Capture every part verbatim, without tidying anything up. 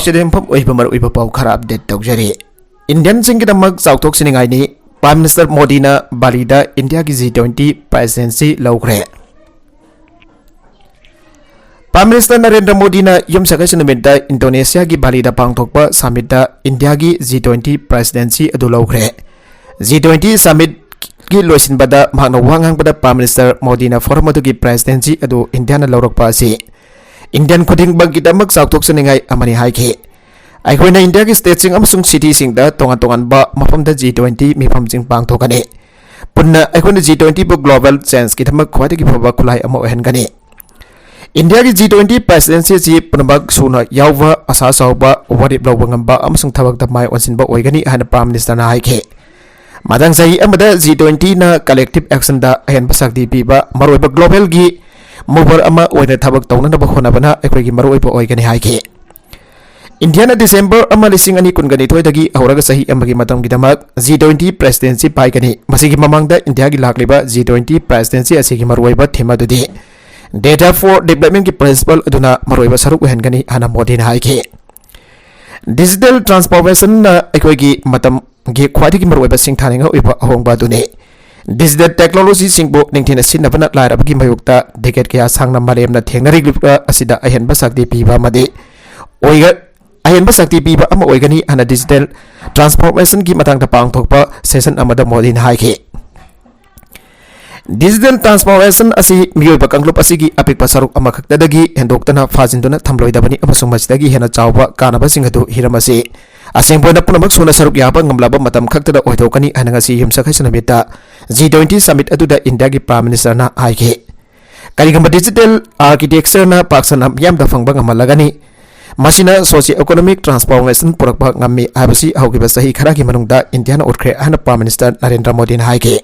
ꯆꯦꯗꯦꯟꯐꯝ ꯑꯣꯏꯕ ꯃꯔꯨꯑꯣꯏꯕ ꯄꯥꯎ ꯈꯔ ꯑꯞꯗꯦꯠ ꯇꯧꯖꯔꯤ꯫ ꯏꯟꯗꯤꯌꯟꯁꯤꯡꯒꯤꯗꯃꯛ ꯆꯥꯎꯊꯣꯛꯆꯅꯤꯡꯉꯥꯏꯅꯤ꯫ Prime Minister ꯃꯣꯗꯤꯅ ꯕꯥꯂꯤꯗ ꯏꯟꯗꯤꯌꯥꯒꯤ G twenty presidency ꯂꯧꯈ꯭ꯔꯦ꯫ Prime Minister ꯅꯔꯦꯟꯗ꯭ꯔ ꯃꯣꯗꯤꯅ ꯌꯨꯝꯁꯀꯩꯁ ꯅꯨꯃꯤꯠꯇ ꯏꯟꯗꯣꯅꯦꯁꯤꯌꯥꯒꯤ ꯕꯥꯂꯤꯗ ꯄꯥꯡꯊꯣꯛꯄ summitꯇ ꯏꯟꯗꯤꯌꯥꯒꯤ G twenty presidency ꯑꯗꯨ ꯂꯧꯈ꯭ꯔꯦ꯫ G twenty summitꯀꯤ ꯂꯣꯏꯁꯤꯟꯕꯗ ꯃꯍꯥꯛꯅ ꯋꯥ ꯉꯥꯡꯕꯗ Prime Minister ꯃꯣꯗꯤꯅ forum ꯑꯗꯨꯒꯤ presidency ꯑꯗꯨ ꯏꯟꯗꯤꯌꯥꯅ ꯂꯧꯔꯛꯄ ꯑꯁꯤ ꯏꯟꯗꯤꯌꯟ ꯈꯨꯗꯤꯡꯃꯛꯀꯤꯗꯃꯛ ꯆꯥꯎꯊꯣꯛꯆꯅꯤꯡꯉꯥꯏ ꯑꯃꯅꯤ ꯍꯥꯏꯈꯤ꯫ ꯑꯩꯈꯣꯏꯅ ꯏꯟꯗꯤꯌꯥꯒꯤ stateꯁꯤꯡ ꯑꯃꯁꯨꯡ cityꯁꯤꯡꯗ ꯇꯣꯉꯥꯟ ꯇꯣꯉꯥꯟꯕ ꯃꯐꯝꯗ G twenty ꯃꯤꯐꯝꯁꯤꯡ ꯄꯥꯡꯊꯣꯛꯀꯅꯤ꯫ ꯄꯨꯟꯅ ꯑꯩꯈꯣꯏꯅ G twentyꯕꯨ global changeꯒꯤꯗꯃꯛ ꯈ꯭ꯋꯥꯏꯗꯒꯤ ꯐꯕ ꯈꯨꯠꯂꯥꯏ ꯑꯃ ꯑꯣꯏꯍꯟꯒꯅꯤ꯫ ꯏꯟꯗꯤꯌꯥꯒꯤ G twenty presidency ꯑꯁꯤ ꯄꯨꯝꯅꯃꯛ ꯁꯨꯅ ꯌꯥꯎꯕ, ꯑꯁꯥ ꯆꯥꯎꯕ, ꯋꯥꯔꯦꯞ ꯂꯧꯕ ꯉꯝꯕ ꯑꯃꯁꯨꯡ ꯊꯕꯛꯇ ꯃꯥꯏ ꯑꯣꯟꯁꯤꯟꯕ ꯑꯣꯏꯒꯅꯤ ꯍꯥꯏꯅ Prime Ministerꯅ ꯍꯥꯏꯈꯤ꯫ ꯃꯊꯪ ꯆꯍꯤ ꯑꯃꯗ G twentyꯅ collective actionꯗ ꯑꯍꯦꯟꯕ ꯁꯛꯇꯤ ꯄꯤꯕ ꯃꯔꯨꯑꯣꯏꯕ globalꯒꯤ mover ꯑꯃ ꯑꯣꯏꯅ ꯊꯕꯛ ꯇꯧꯅꯅꯕ ꯍꯣꯠꯅꯕꯅ ꯑꯩꯈꯣꯏꯒꯤ ꯃꯔꯨꯑꯣꯏꯕ ꯑꯣꯏꯒꯅꯤ ꯍꯥꯏꯈꯤ꯫ ꯏꯟꯗꯤꯌꯥꯅ December ꯑꯃ, ꯂꯤꯁꯤꯡ ꯑꯅꯤ ꯀꯨꯟꯒ ꯅꯤꯊꯣꯏꯗꯒꯤ ꯍꯧꯔꯒ ꯆꯍꯤ ꯑꯃꯒꯤ ꯃꯇꯝꯒꯤꯗꯃꯛ G twenty presidency ꯄꯥꯏꯒꯅꯤ꯫ ꯃꯁꯤꯒꯤ ꯃꯃꯥꯡꯗ ꯏꯟꯗꯤꯌꯥꯒꯤ ꯂꯥꯛꯂꯤꯕ G twenty presidency ꯑꯁꯤꯒꯤ ꯃꯔꯨꯑꯣꯏꯕ theme ꯑꯗꯨꯗꯤ Data for Developmentꯀꯤ principle ꯑꯗꯨꯅ ꯃꯔꯨꯑꯣꯏꯕ ꯁꯔꯨꯛ ꯑꯣꯏꯍꯟꯒꯅꯤ ꯍꯥꯏꯅ ꯃꯣꯗꯤꯅ ꯍꯥꯏꯈꯤ꯫ Digital transformationꯅ ꯑꯩꯈꯣꯏꯒꯤ ꯃꯇꯝꯒꯤ ꯈ꯭ꯋꯥꯏꯗꯒꯤ ꯃꯔꯨꯑꯣꯏꯕ ꯁꯤꯡꯊꯥꯅꯤꯡꯉꯥꯏ ꯑꯣꯏꯕ ꯑꯍꯣꯡꯕ ꯑꯗꯨꯅꯤ꯫ Digital technologyꯁꯤꯡꯕꯨ ꯅꯤꯡꯊꯤꯅ ꯁꯤꯖꯤꯟꯅꯕꯅ ꯂꯥꯏꯔꯕꯒꯤ ꯃꯥꯌꯣꯛꯇ decade ꯀꯌꯥ ꯁꯥꯡꯅ ꯃꯥꯂꯦꯝꯅ ꯊꯦꯡꯅꯔꯤꯕ ꯑꯁꯤꯗ ꯑꯍꯦꯟꯕ ꯁꯛꯇꯤ ꯄꯤꯕ ꯑꯃꯗꯤ ꯑꯣꯏꯒ-, ꯑꯍꯦꯟꯕ ꯁꯛꯇꯤ ꯄꯤꯕ ꯑꯃ ꯑꯣꯏꯒꯅꯤ ꯍꯥꯏꯅ digital transformationꯒꯤ ꯃꯇꯥꯡꯗ ꯄꯥꯡꯊꯣꯛꯄ session ꯑꯃꯗ ꯃꯣꯗꯤꯅ ꯍꯥꯏꯈꯤ꯫ Digital transformation ꯑꯁꯤ ꯃꯤꯑꯣꯏꯕ ꯀꯥꯡꯂꯨꯞ ꯑꯁꯤꯒꯤ ꯑꯄꯤꯛꯄ ꯁꯔꯨꯛ ꯑꯃꯈꯛꯇꯗꯒꯤ ꯍꯦꯟꯗꯣꯛꯇꯅ ꯐꯥꯖꯤꯟꯗꯨꯅ ꯊꯝꯂꯣꯏꯗꯕꯅꯤ ꯑꯃꯁꯨꯡ ꯃꯁꯤꯗꯒꯤ ꯍꯦꯟꯅ ꯆꯥꯎꯕ ꯀꯥꯟꯅꯕꯁꯤꯡ ꯑꯗꯨ ꯍꯤꯔꯝ ꯑꯁꯤ ꯑꯁꯦꯡꯕ ꯑꯣꯏꯅ ꯄꯨꯝꯅꯃꯛ ꯁꯨꯅ ꯁꯔꯨꯛ ꯌꯥꯕ ꯉꯝꯂꯕ ꯃꯇꯝ ꯈꯛꯇꯗ ꯑꯣꯏꯊꯣꯛꯀꯅꯤ ꯍꯥꯏꯅ ꯉꯁꯤ ꯌꯨꯝꯁꯀꯩꯁ ꯅꯨꯃꯤꯠꯇ G twenty summit ꯑꯗꯨꯗ ꯏꯟꯗꯤꯌꯥꯒꯤ Prime Ministerꯅ ꯍꯥꯏꯈꯤ꯫ ꯀꯔꯤꯒꯨꯝꯕ digital architectureꯅ ꯄꯥꯛ ꯁꯟꯅ ꯃꯤꯌꯥꯝꯗ ꯐꯪꯕ ꯉꯝꯍꯜꯂꯒꯅꯤ, ꯃꯁꯤꯅ socio-economic transformation ꯄꯨꯔꯛꯄ ꯉꯝꯃꯤ ꯍꯥꯏꯕꯁꯤ ꯍꯧꯈꯤꯕ ꯆꯍꯤ ꯈꯔꯒꯤ ꯃꯅꯨꯡꯗ ꯏꯟꯗꯤꯌꯥꯅ ꯎꯠꯈ꯭ꯔꯦ ꯍꯥꯏꯅ Prime Minister ꯅꯔꯦꯟꯗ꯭ꯔ ꯃꯣꯗꯤꯅ ꯍꯥꯏꯈꯤ꯫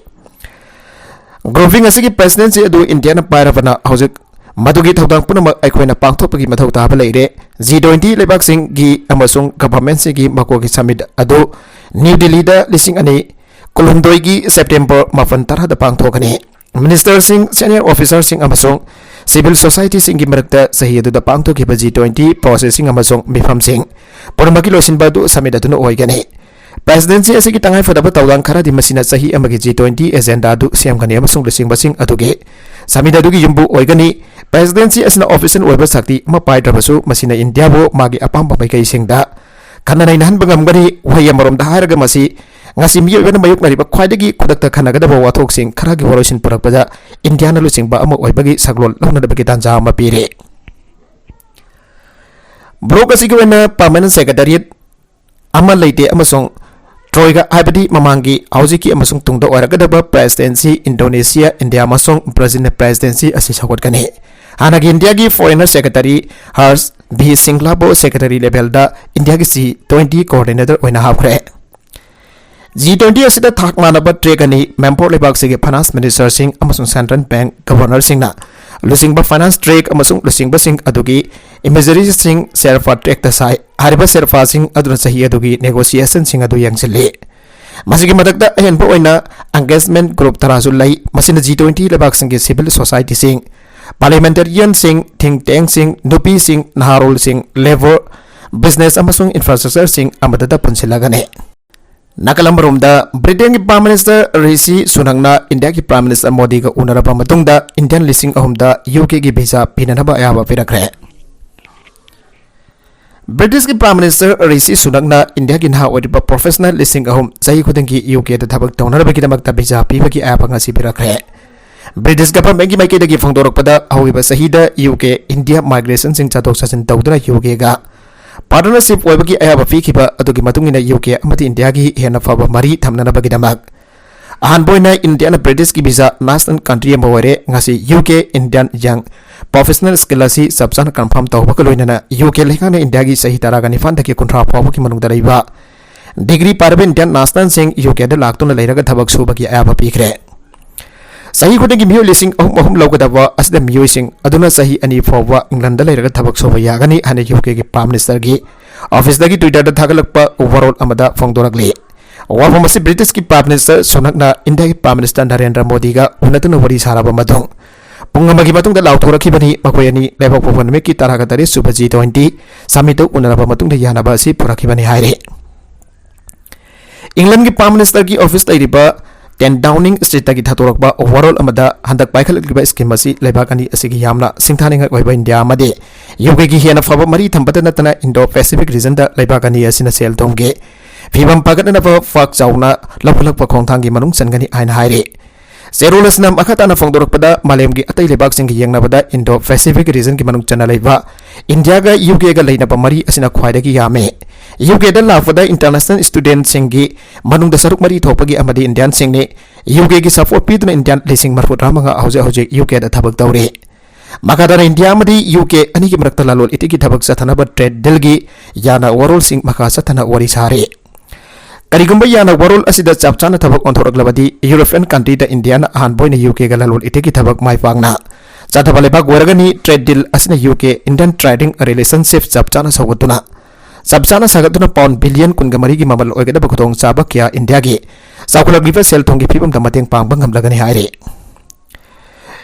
Grouping ꯑꯁꯤꯒꯤ presidency ꯑꯗꯨ ꯏꯟꯗꯤꯌꯥꯅ ꯄꯥꯏꯔꯕꯅ ꯍꯧꯖꯤꯛ ꯃꯗꯨꯒꯤ ꯊꯧꯗꯥꯡ ꯄꯨꯝꯅꯃꯛ ꯑꯩꯈꯣꯏꯅ ꯄꯥꯡꯊꯣꯛꯄꯒꯤ ꯃꯊꯧ ꯇꯥꯕ ꯂꯩꯔꯦ꯫ G twenty ꯂꯩꯕꯥꯛꯁꯤꯡꯒꯤ ꯑꯃꯁꯨꯡ governmentꯁꯤꯡꯒꯤ ꯃꯀꯣꯛꯀꯤ summit ꯑꯗꯨ ꯅ꯭ꯌꯨ ꯗꯤꯜꯂꯤꯗ ꯂꯤꯁꯤꯡ ꯑꯅꯤ ꯀꯨꯟꯍꯨꯝꯗꯣꯏꯒꯤ September ꯃꯥꯄꯟ ꯇꯔꯥꯗ ꯄꯥꯡꯊꯣꯛꯀꯅꯤ꯫ Ministerꯁꯤꯡ, senior officerꯁꯤꯡ ꯑꯃꯁꯨꯡ Civil society ꯁꯤꯡꯒꯤ ꯃꯔꯛꯇ ꯆꯍꯤ ꯑꯗꯨꯗ ꯄꯥꯡꯊꯣꯛꯈꯤꯕ G twenty process ꯁꯤꯡ ꯑꯃꯁꯨꯡ ꯃꯤꯐꯝꯁꯤꯡ ꯄꯨꯝꯅꯃꯛꯀꯤ ꯂꯣꯏꯁꯤꯟꯕ ꯑꯗꯨ summit ꯑꯗꯨꯅ ꯑꯣꯏꯒꯅꯤ꯫ Presidency ꯑꯁꯤꯒꯤ ꯇꯉꯥꯏꯐꯗꯕ ꯊꯧꯗꯥꯡ ꯈꯔꯗꯤ ꯃꯁꯤꯅ ꯆꯍꯤ ꯑꯃꯒꯤ G twenty agenda ꯑꯗꯨ ꯁꯦꯝꯒꯅꯤ ꯑꯃꯁꯨꯡ ꯂꯨꯆꯤꯡꯕꯁꯤꯡ ꯑꯗꯨꯒꯤ summit ꯑꯗꯨꯒꯤ ꯌꯨꯝꯕꯨ ꯑꯣꯏꯒꯅꯤ꯫ Presidency ꯑꯁꯤꯅ official ꯑꯣꯏꯕ ꯁꯛꯇꯤ ꯑꯃ ꯄꯥꯏꯗ꯭ꯔꯕꯁꯨ, ꯃꯁꯤꯅ ꯏꯟꯗꯤꯌꯥꯕꯨ ꯃꯥꯒꯤ ꯑꯄꯥꯝꯕ ꯃꯥꯏꯀꯩꯁꯤꯡꯗ ꯈꯟꯅ ꯅꯩꯅꯍꯟꯕ ꯉꯝꯒꯅꯤ꯫ ꯋꯥꯍꯩ ꯑꯃꯔꯣꯝꯗ ꯍꯥꯏꯔꯒ, ꯃꯁꯤ ꯉꯁꯤ ꯃꯤꯑꯣꯏꯕꯅ ꯃꯥꯌꯣꯛꯅꯔꯤꯕ ꯈ꯭ꯋꯥꯏꯗꯒꯤ ꯈꯨꯗꯛꯇ ꯈꯟꯅꯒꯗꯕ ꯋꯥꯊꯣꯛꯁꯤꯡ ꯈꯔꯒꯤ ꯋꯥꯔꯣꯏꯁꯤꯟ ꯄꯨꯔꯛꯄꯗ ꯏꯟꯗꯤꯌꯥꯅ ꯂꯨꯆꯤꯡꯕ ꯑꯃ ꯑꯣꯏꯕꯒꯤ ꯁꯛꯂꯣꯟ ꯂꯧꯅꯅꯕꯒꯤ ꯇꯥꯟꯖꯥ ꯑꯃ ꯄꯤꯔꯦ꯫ ꯕ꯭ꯂꯣꯛ ꯑꯁꯤꯒꯤ ꯑꯣꯏꯅ permanent secretariat ꯑꯃ ꯂꯩꯇꯦ ꯑꯃꯁꯨꯡ ꯇ꯭ꯔꯣꯏꯀꯥ, ꯍꯥꯏꯕꯗꯤ ꯃꯃꯥꯡꯒꯤ, ꯍꯧꯖꯤꯛꯀꯤ ꯑꯃꯁꯨꯡ ꯇꯨꯡꯗ ꯑꯣꯏꯔꯛꯀꯗꯕ presidency, ꯏꯟꯗꯣꯅꯦꯁꯤꯌꯥ, ꯏꯟꯗꯤꯌꯥ ꯑꯃꯁꯨꯡ ꯕ꯭ꯔꯥꯖꯤꯜꯅ presidency ꯑꯁꯤ ꯁꯧꯒꯠꯀꯅꯤ꯫ ꯍꯥꯟꯅꯒꯤ ꯏꯟꯗꯤꯌꯥꯒꯤ foreigner secretary ꯍꯔꯁ ꯚꯤ ꯁꯤꯡꯒ꯭ꯂꯥꯕꯨ secretary levelꯗ ꯏꯟꯗꯤꯌꯥꯒꯤ G twenty coordinator ꯑꯣꯏꯅ ꯍꯥꯞꯈ꯭ꯔꯦ꯫ G twenty ꯑꯁꯤꯗ ꯊꯥꯛ ꯃꯥꯟꯅꯕ track ꯑꯅꯤ, member ꯂꯩꯕꯥꯛꯁꯤꯡꯒꯤ finance ministerꯁꯤꯡ ꯑꯃꯁꯨꯡ central bank governorꯁꯤꯡꯅ ꯂꯨꯆꯤꯡꯕ finance track ꯑꯃꯁꯨꯡ ꯂꯨꯆꯤꯡꯕꯁꯤꯡ ꯑꯗꯨꯒꯤ imageryꯁꯤꯡ ꯁꯦꯔꯐꯥ trackꯇ ꯁꯥꯏ꯫ ꯍꯥꯏꯔꯤꯕ ꯁꯦꯔꯐꯥꯁꯤꯡ ꯑꯗꯨꯅ ꯆꯍꯤ ꯑꯗꯨꯒꯤ negotiationꯁꯤꯡ ꯑꯗꯨ ꯌꯦꯡꯁꯤꯜꯂꯤ꯫ ꯃꯁꯤꯒꯤ ꯃꯊꯛꯇ ꯑꯍꯦꯟꯕ ꯑꯣꯏꯅ engagement group ꯇꯔꯥꯁꯨ ꯂꯩ, ꯃꯁꯤꯅ G twenty ꯂꯩꯕꯥꯛꯁꯤꯡꯒꯤ civil societyꯁꯤꯡ, parliamentarianꯁꯤꯡ, think tankꯁꯤꯡ, ꯅꯨꯄꯤꯁꯤꯡ, ꯅꯍꯥꯔꯣꯜꯁꯤꯡ, labor, business ꯑꯃꯁꯨꯡ infrastructureꯁꯤꯡ ꯑꯃꯗꯇ ꯄꯨꯟꯁꯤꯜꯂꯒꯅꯤ꯫ ꯅꯥꯀꯜ ꯑꯃꯔꯣꯝꯗ, ꯕ꯭ꯔꯤꯇꯦꯟꯒꯤ Prime Minister ꯔꯤꯁꯤ ꯁꯨꯅꯛꯅ ꯏꯟꯗꯤꯌꯥꯒꯤ Prime Minister ꯃꯣꯗꯤꯒ ꯎꯅꯔꯕ ꯃꯇꯨꯡꯗ, ꯏꯟꯗꯤꯌꯟ ꯂꯤꯁꯤꯡ ꯑꯍꯨꯝꯗ UKꯒꯤ visa ꯄꯤꯅꯅꯕ ꯑꯌꯥꯕ ꯄꯤꯔꯛꯈ꯭ꯔꯦ꯫ ꯕ꯭ꯔꯤꯇꯤꯁꯀꯤ Prime Minister ꯔꯤꯁꯤ ꯁꯨꯅꯛꯅ ꯏꯟꯗꯤꯌꯥꯒꯤ ꯅꯍꯥ ꯑꯣꯏꯔꯤꯕ professional ꯂꯤꯁꯤꯡ ꯑꯍꯨꯝ ꯆꯍꯤ ꯈꯨꯗꯤꯡꯒꯤ UKꯗ ꯊꯕꯛ ꯇꯧꯅꯅꯕꯒꯤꯗꯃꯛꯇ visa ꯄꯤꯕꯒꯤ ꯑꯌꯥꯕ ꯉꯁꯤ ꯄꯤꯔꯛꯈ꯭ꯔꯦ꯫ ꯕ꯭ꯔꯤꯇꯤꯁ governmentꯀꯤ ꯃꯥꯏꯀꯩꯗꯒꯤ ꯐꯣꯡꯗꯣꯔꯛꯄꯗ, ꯍꯧꯈꯤꯕ ꯆꯍꯤꯗ UK ꯏꯟꯗꯤꯌꯥ migrationꯁꯤꯡ ꯆꯠꯊꯣꯛ ꯆꯠꯁꯤꯟ ꯇꯧꯗꯨꯅ UKꯒ partnership ꯑꯣꯏꯕꯒꯤ ꯑꯌꯥꯕ ꯄꯤꯈꯤꯕ ꯑꯗꯨꯒꯤ ꯃꯇꯨꯡ ꯏꯟꯅ, UK ꯑꯃꯗꯤ ꯏꯟꯗꯤꯌꯥꯒꯤ ꯍꯦꯟꯅ ꯐꯕ ꯃꯔꯤ ꯊꯝꯅꯅꯕꯒꯤꯗꯃꯛ ꯑꯍꯥꯟꯕ ꯑꯣꯏꯅ ꯏꯟꯗꯤꯌꯥꯅ ꯕ꯭ꯔꯤꯇꯤꯁꯀꯤ visa national country ꯑꯃ ꯑꯣꯏꯔꯦ꯫ ꯉꯁꯤ UK Indian young professional skill ꯑꯁꯤ ꯆꯞ ꯆꯥꯅ confirm ꯇꯧꯕꯒ ꯂꯣꯏꯅꯅ, UK ꯂꯩꯉꯥꯛꯅ ꯏꯟꯗꯤꯌꯥꯒꯤ ꯆꯍꯤ ꯇꯔꯥꯒ ꯅꯤꯄꯥꯟꯗꯒꯤ ꯀꯨꯟꯊ꯭ꯔꯥ ꯐꯥꯎꯕꯒꯤ ꯃꯅꯨꯡꯗ ꯂꯩꯕ degree ꯄꯥꯏꯔꯕ Indian nationalꯁꯤꯡ UKꯗ ꯂꯥꯛꯇꯨꯅ ꯂꯩꯔꯒ ꯊꯕꯛ ꯁꯨꯕꯒꯤ ꯑꯌꯥꯕ ꯄꯤꯈ꯭ꯔꯦ꯫ ꯆꯍꯤ ꯈꯨꯗꯤꯡꯒꯤ ꯃꯤꯑꯣꯏ ꯂꯤꯁꯤꯡ ꯑꯍꯨꯝ ꯑꯍꯨꯝ ꯂꯧꯒꯗꯕ ꯑꯁꯤꯗ, ꯃꯤꯑꯣꯏꯁꯤꯡ ꯑꯗꯨꯅ ꯆꯍꯤ ꯑꯅꯤ ꯐꯥꯎꯕ Englandꯗ ꯂꯩꯔꯒ ꯊꯕꯛ ꯁꯨꯕ ꯌꯥꯒꯅꯤ ꯍꯥꯏꯅ UKꯒꯤ Prime Ministerꯒꯤ officeꯇꯒꯤ Twitterꯗ ꯊꯥꯒꯠꯂꯛꯄ ꯋꯥꯔꯣꯜ ꯑꯃꯗ ꯐꯣꯡꯗꯣꯔꯛꯂꯤ꯫ ꯋꯥꯐꯝ ꯑꯁꯤ ꯕ꯭ꯔꯤꯇꯤꯁꯀꯤ Prime Minister ꯁꯨꯅꯛꯅ ꯏꯟꯗꯤꯌꯥꯒꯤ Prime Minister ꯅꯔꯦꯟꯗ꯭ꯔ ꯃꯣꯗꯤꯒ ꯎꯅꯗꯨꯅ ꯋꯥꯔꯤ ꯁꯥꯔꯕ ꯃꯇꯨꯡ, ꯄꯨꯡ ꯑꯃꯒꯤ ꯃꯇꯨꯡꯗ ꯂꯥꯎꯊꯣꯔꯛꯈꯤꯕꯅꯤ꯫ ꯃꯈꯣꯏ ꯑꯅꯤ ꯂꯩꯕꯥꯛ ꯄꯣꯛꯄ ꯅꯨꯃꯤꯠꯀꯤ ꯇꯔꯥꯒ ꯇꯔꯦꯠ ꯁꯨꯕ ꯖꯤ ꯇ꯭ꯋꯦꯟꯇꯤ ꯁꯃꯤꯠꯇ ꯎꯅꯔꯕ ꯃꯇꯨꯡꯗ ꯌꯥꯅꯕ ꯑꯁꯤ ꯄꯨꯔꯛꯈꯤꯕꯅꯤ ꯍꯥꯏꯔꯤ꯫ ꯏꯪꯂꯦꯟꯒꯤ ꯄ꯭ꯔꯥꯏꯝ ꯃꯤꯅꯤꯁꯇꯔꯒꯤ ꯑꯣꯐꯤꯁ ꯂꯩꯔꯤꯕ ꯇꯦꯟ ꯗꯥꯎꯅꯤꯡ ꯁ꯭ꯇ꯭ꯔꯤꯠꯇꯒꯤ ꯊꯥꯗꯣꯔꯛꯄ ꯋꯥꯔꯣꯜ ꯑꯃꯗ ꯍꯟꯗꯛ ꯄꯥꯏꯈꯠꯂꯛꯂꯤꯕ ꯁ꯭ꯀꯤꯝ ꯑꯁꯤ ꯂꯩꯕꯥꯛ ꯑꯅꯤ ꯑꯁꯤꯒꯤ ꯌꯥꯝꯅ ꯁꯤꯡꯊꯥꯅꯤꯡꯉꯥꯏ ꯑꯣꯏꯕ ꯏꯟꯗꯤꯌꯥ ꯑꯃꯗꯤ ꯌꯨ ꯀꯦꯒꯤ ꯍꯦꯟꯅ ꯐꯕ ꯃꯔꯤ ꯊꯝꯕꯇ ꯅꯠꯇꯅ ꯏꯟꯗꯣ ꯄꯦꯁꯤꯐꯤꯛ ꯔꯤꯖꯟꯗ ꯂꯩꯕꯥꯛ ꯑꯅꯤ ꯑꯁꯤꯅ ꯁꯦꯜ ꯊꯨꯝꯒꯤ ꯐꯤꯕꯝ ꯐꯒꯠꯅꯅꯕ ꯄꯥꯛ ꯆꯥꯎꯅ ꯂꯧꯈꯠꯂꯛꯄ ꯈꯣꯡꯊꯥꯡꯒꯤ ꯃꯅꯨꯡ ꯆꯟꯒꯅꯤ ꯍꯥꯏꯅ ꯍꯥꯏꯔꯤ꯫ ꯆꯦꯔꯣꯜ ꯑꯁꯤꯅ ꯃꯈꯥ ꯇꯥꯅ ꯐꯣꯡꯗꯣꯔꯛꯄꯗ, ꯃꯥꯂꯦꯝꯒꯤ ꯑꯇꯩ ꯂꯩꯕꯥꯛꯁꯤꯡꯒ ꯌꯦꯡꯅꯕꯗ ꯏꯟꯗꯣ ꯄꯦꯁꯤꯐꯤꯛ ꯔꯤꯖꯟꯒꯤ ꯃꯅꯨꯡ ꯆꯟꯅ ꯂꯩꯕ ꯏꯟꯗꯤꯌꯥꯒ ꯌꯨ ꯀꯦꯒ ꯂꯩꯅꯕ ꯃꯔꯤ ꯑꯁꯤꯅ ꯈ꯭ꯋꯥꯏꯗꯒꯤ ꯌꯥꯝꯃꯤ꯫ ꯌꯨ ꯀꯦꯗ ꯂꯥꯛꯄꯗ ꯏꯟꯇꯔꯅꯦꯁꯅꯦꯜ ꯁ꯭ꯇꯨꯗꯦꯟꯠꯁꯤꯡꯒꯤ ꯃꯅꯨꯡꯗ ꯁꯔꯨꯛ ꯃꯔꯤ ꯊꯣꯛꯄꯒꯤ ꯑꯃꯗꯤ ꯏꯟꯗꯤꯌꯟꯁꯤꯡꯅꯤ꯫ ꯌꯨ ꯀꯦꯒꯤ ꯁꯄꯣꯔꯠ ꯄꯤꯗꯨꯅ ꯏꯟꯗꯤꯌꯟ ꯂꯤꯁꯤꯡ ꯃꯔꯤꯐꯨꯇꯔꯥ ꯃꯉꯥ ꯍꯧꯖꯤꯛ ꯍꯧꯖꯤꯛ ꯌꯨ ꯀꯦꯗ ꯊꯕꯛ ꯇꯧꯔꯤ꯫ ꯃꯈꯥ ꯇꯥꯅ ꯏꯟꯗꯤꯌꯥ ꯑꯃꯗꯤ ꯌꯨ ꯀꯦ ꯑꯅꯤꯒꯤ ꯃꯔꯛꯇ ꯂꯂꯣꯟ ꯏꯇꯤꯛꯀꯤ ꯊꯕꯛ ꯆꯠꯊꯅꯕ ꯇ꯭ꯔꯦꯗ ꯗꯤꯜꯒꯤ ꯌꯥꯅ ꯋꯥꯔꯣꯜꯁꯤꯡ ꯃꯈꯥ ꯆꯠꯊꯅ ꯋꯥꯔꯤ ꯁꯥꯔꯤ꯫ ꯀꯔꯤꯒꯨꯝꯕ ꯌꯥꯅ ꯋꯥꯔꯣꯜ ꯑꯁꯤꯗ ꯆꯞ ꯆꯥꯅ ꯊꯕꯛ ꯑꯣꯟꯊꯣꯔꯛꯂꯕꯗꯤ, ꯌꯨꯔꯣꯄꯤꯌꯟ ꯀꯟꯇ꯭ꯔꯤꯗ ꯏꯟꯗꯤꯌꯥꯅ ꯑꯍꯥꯟꯕ ꯑꯣꯏꯅ ꯌꯨ ꯀꯦꯒ ꯂꯂꯣꯟ ꯏꯇꯤꯛꯀꯤ ꯊꯕꯛ ꯃꯥꯏ ꯄꯥꯛꯅ ꯆꯠꯊꯕ ꯂꯩꯕꯥꯛ ꯑꯣꯏꯔꯒꯅꯤ꯫ ꯇ꯭ꯔꯦꯗ ꯗꯤꯜ ꯑꯁꯤꯅ U K Indian trading relationship ꯆꯞ ꯆꯥꯅ ꯁꯧꯒꯠꯇꯨꯅ, ꯆꯞ ꯆꯥꯅ ꯁꯥꯒꯠꯇꯨꯅ ꯄꯥꯎꯟ ꯕꯤꯂꯤꯌꯟ ꯀꯨꯟꯒ ꯃꯔꯤꯒꯤ ꯃꯃꯜ ꯑꯣꯏꯒꯗꯕ ꯈꯨꯗꯣꯡꯆꯥꯕ ꯀꯌꯥ ꯏꯟꯗꯤꯌꯥꯒꯤ ꯆꯥꯎꯈꯠꯂꯛꯂꯤꯕ ꯁꯦꯜ ꯊꯨꯝꯒꯤ ꯐꯤꯕꯝꯗ ꯃꯇꯦꯡ ꯄꯥꯡꯕ ꯉꯝꯂꯒꯅꯤ ꯍꯥꯏꯔꯤ꯫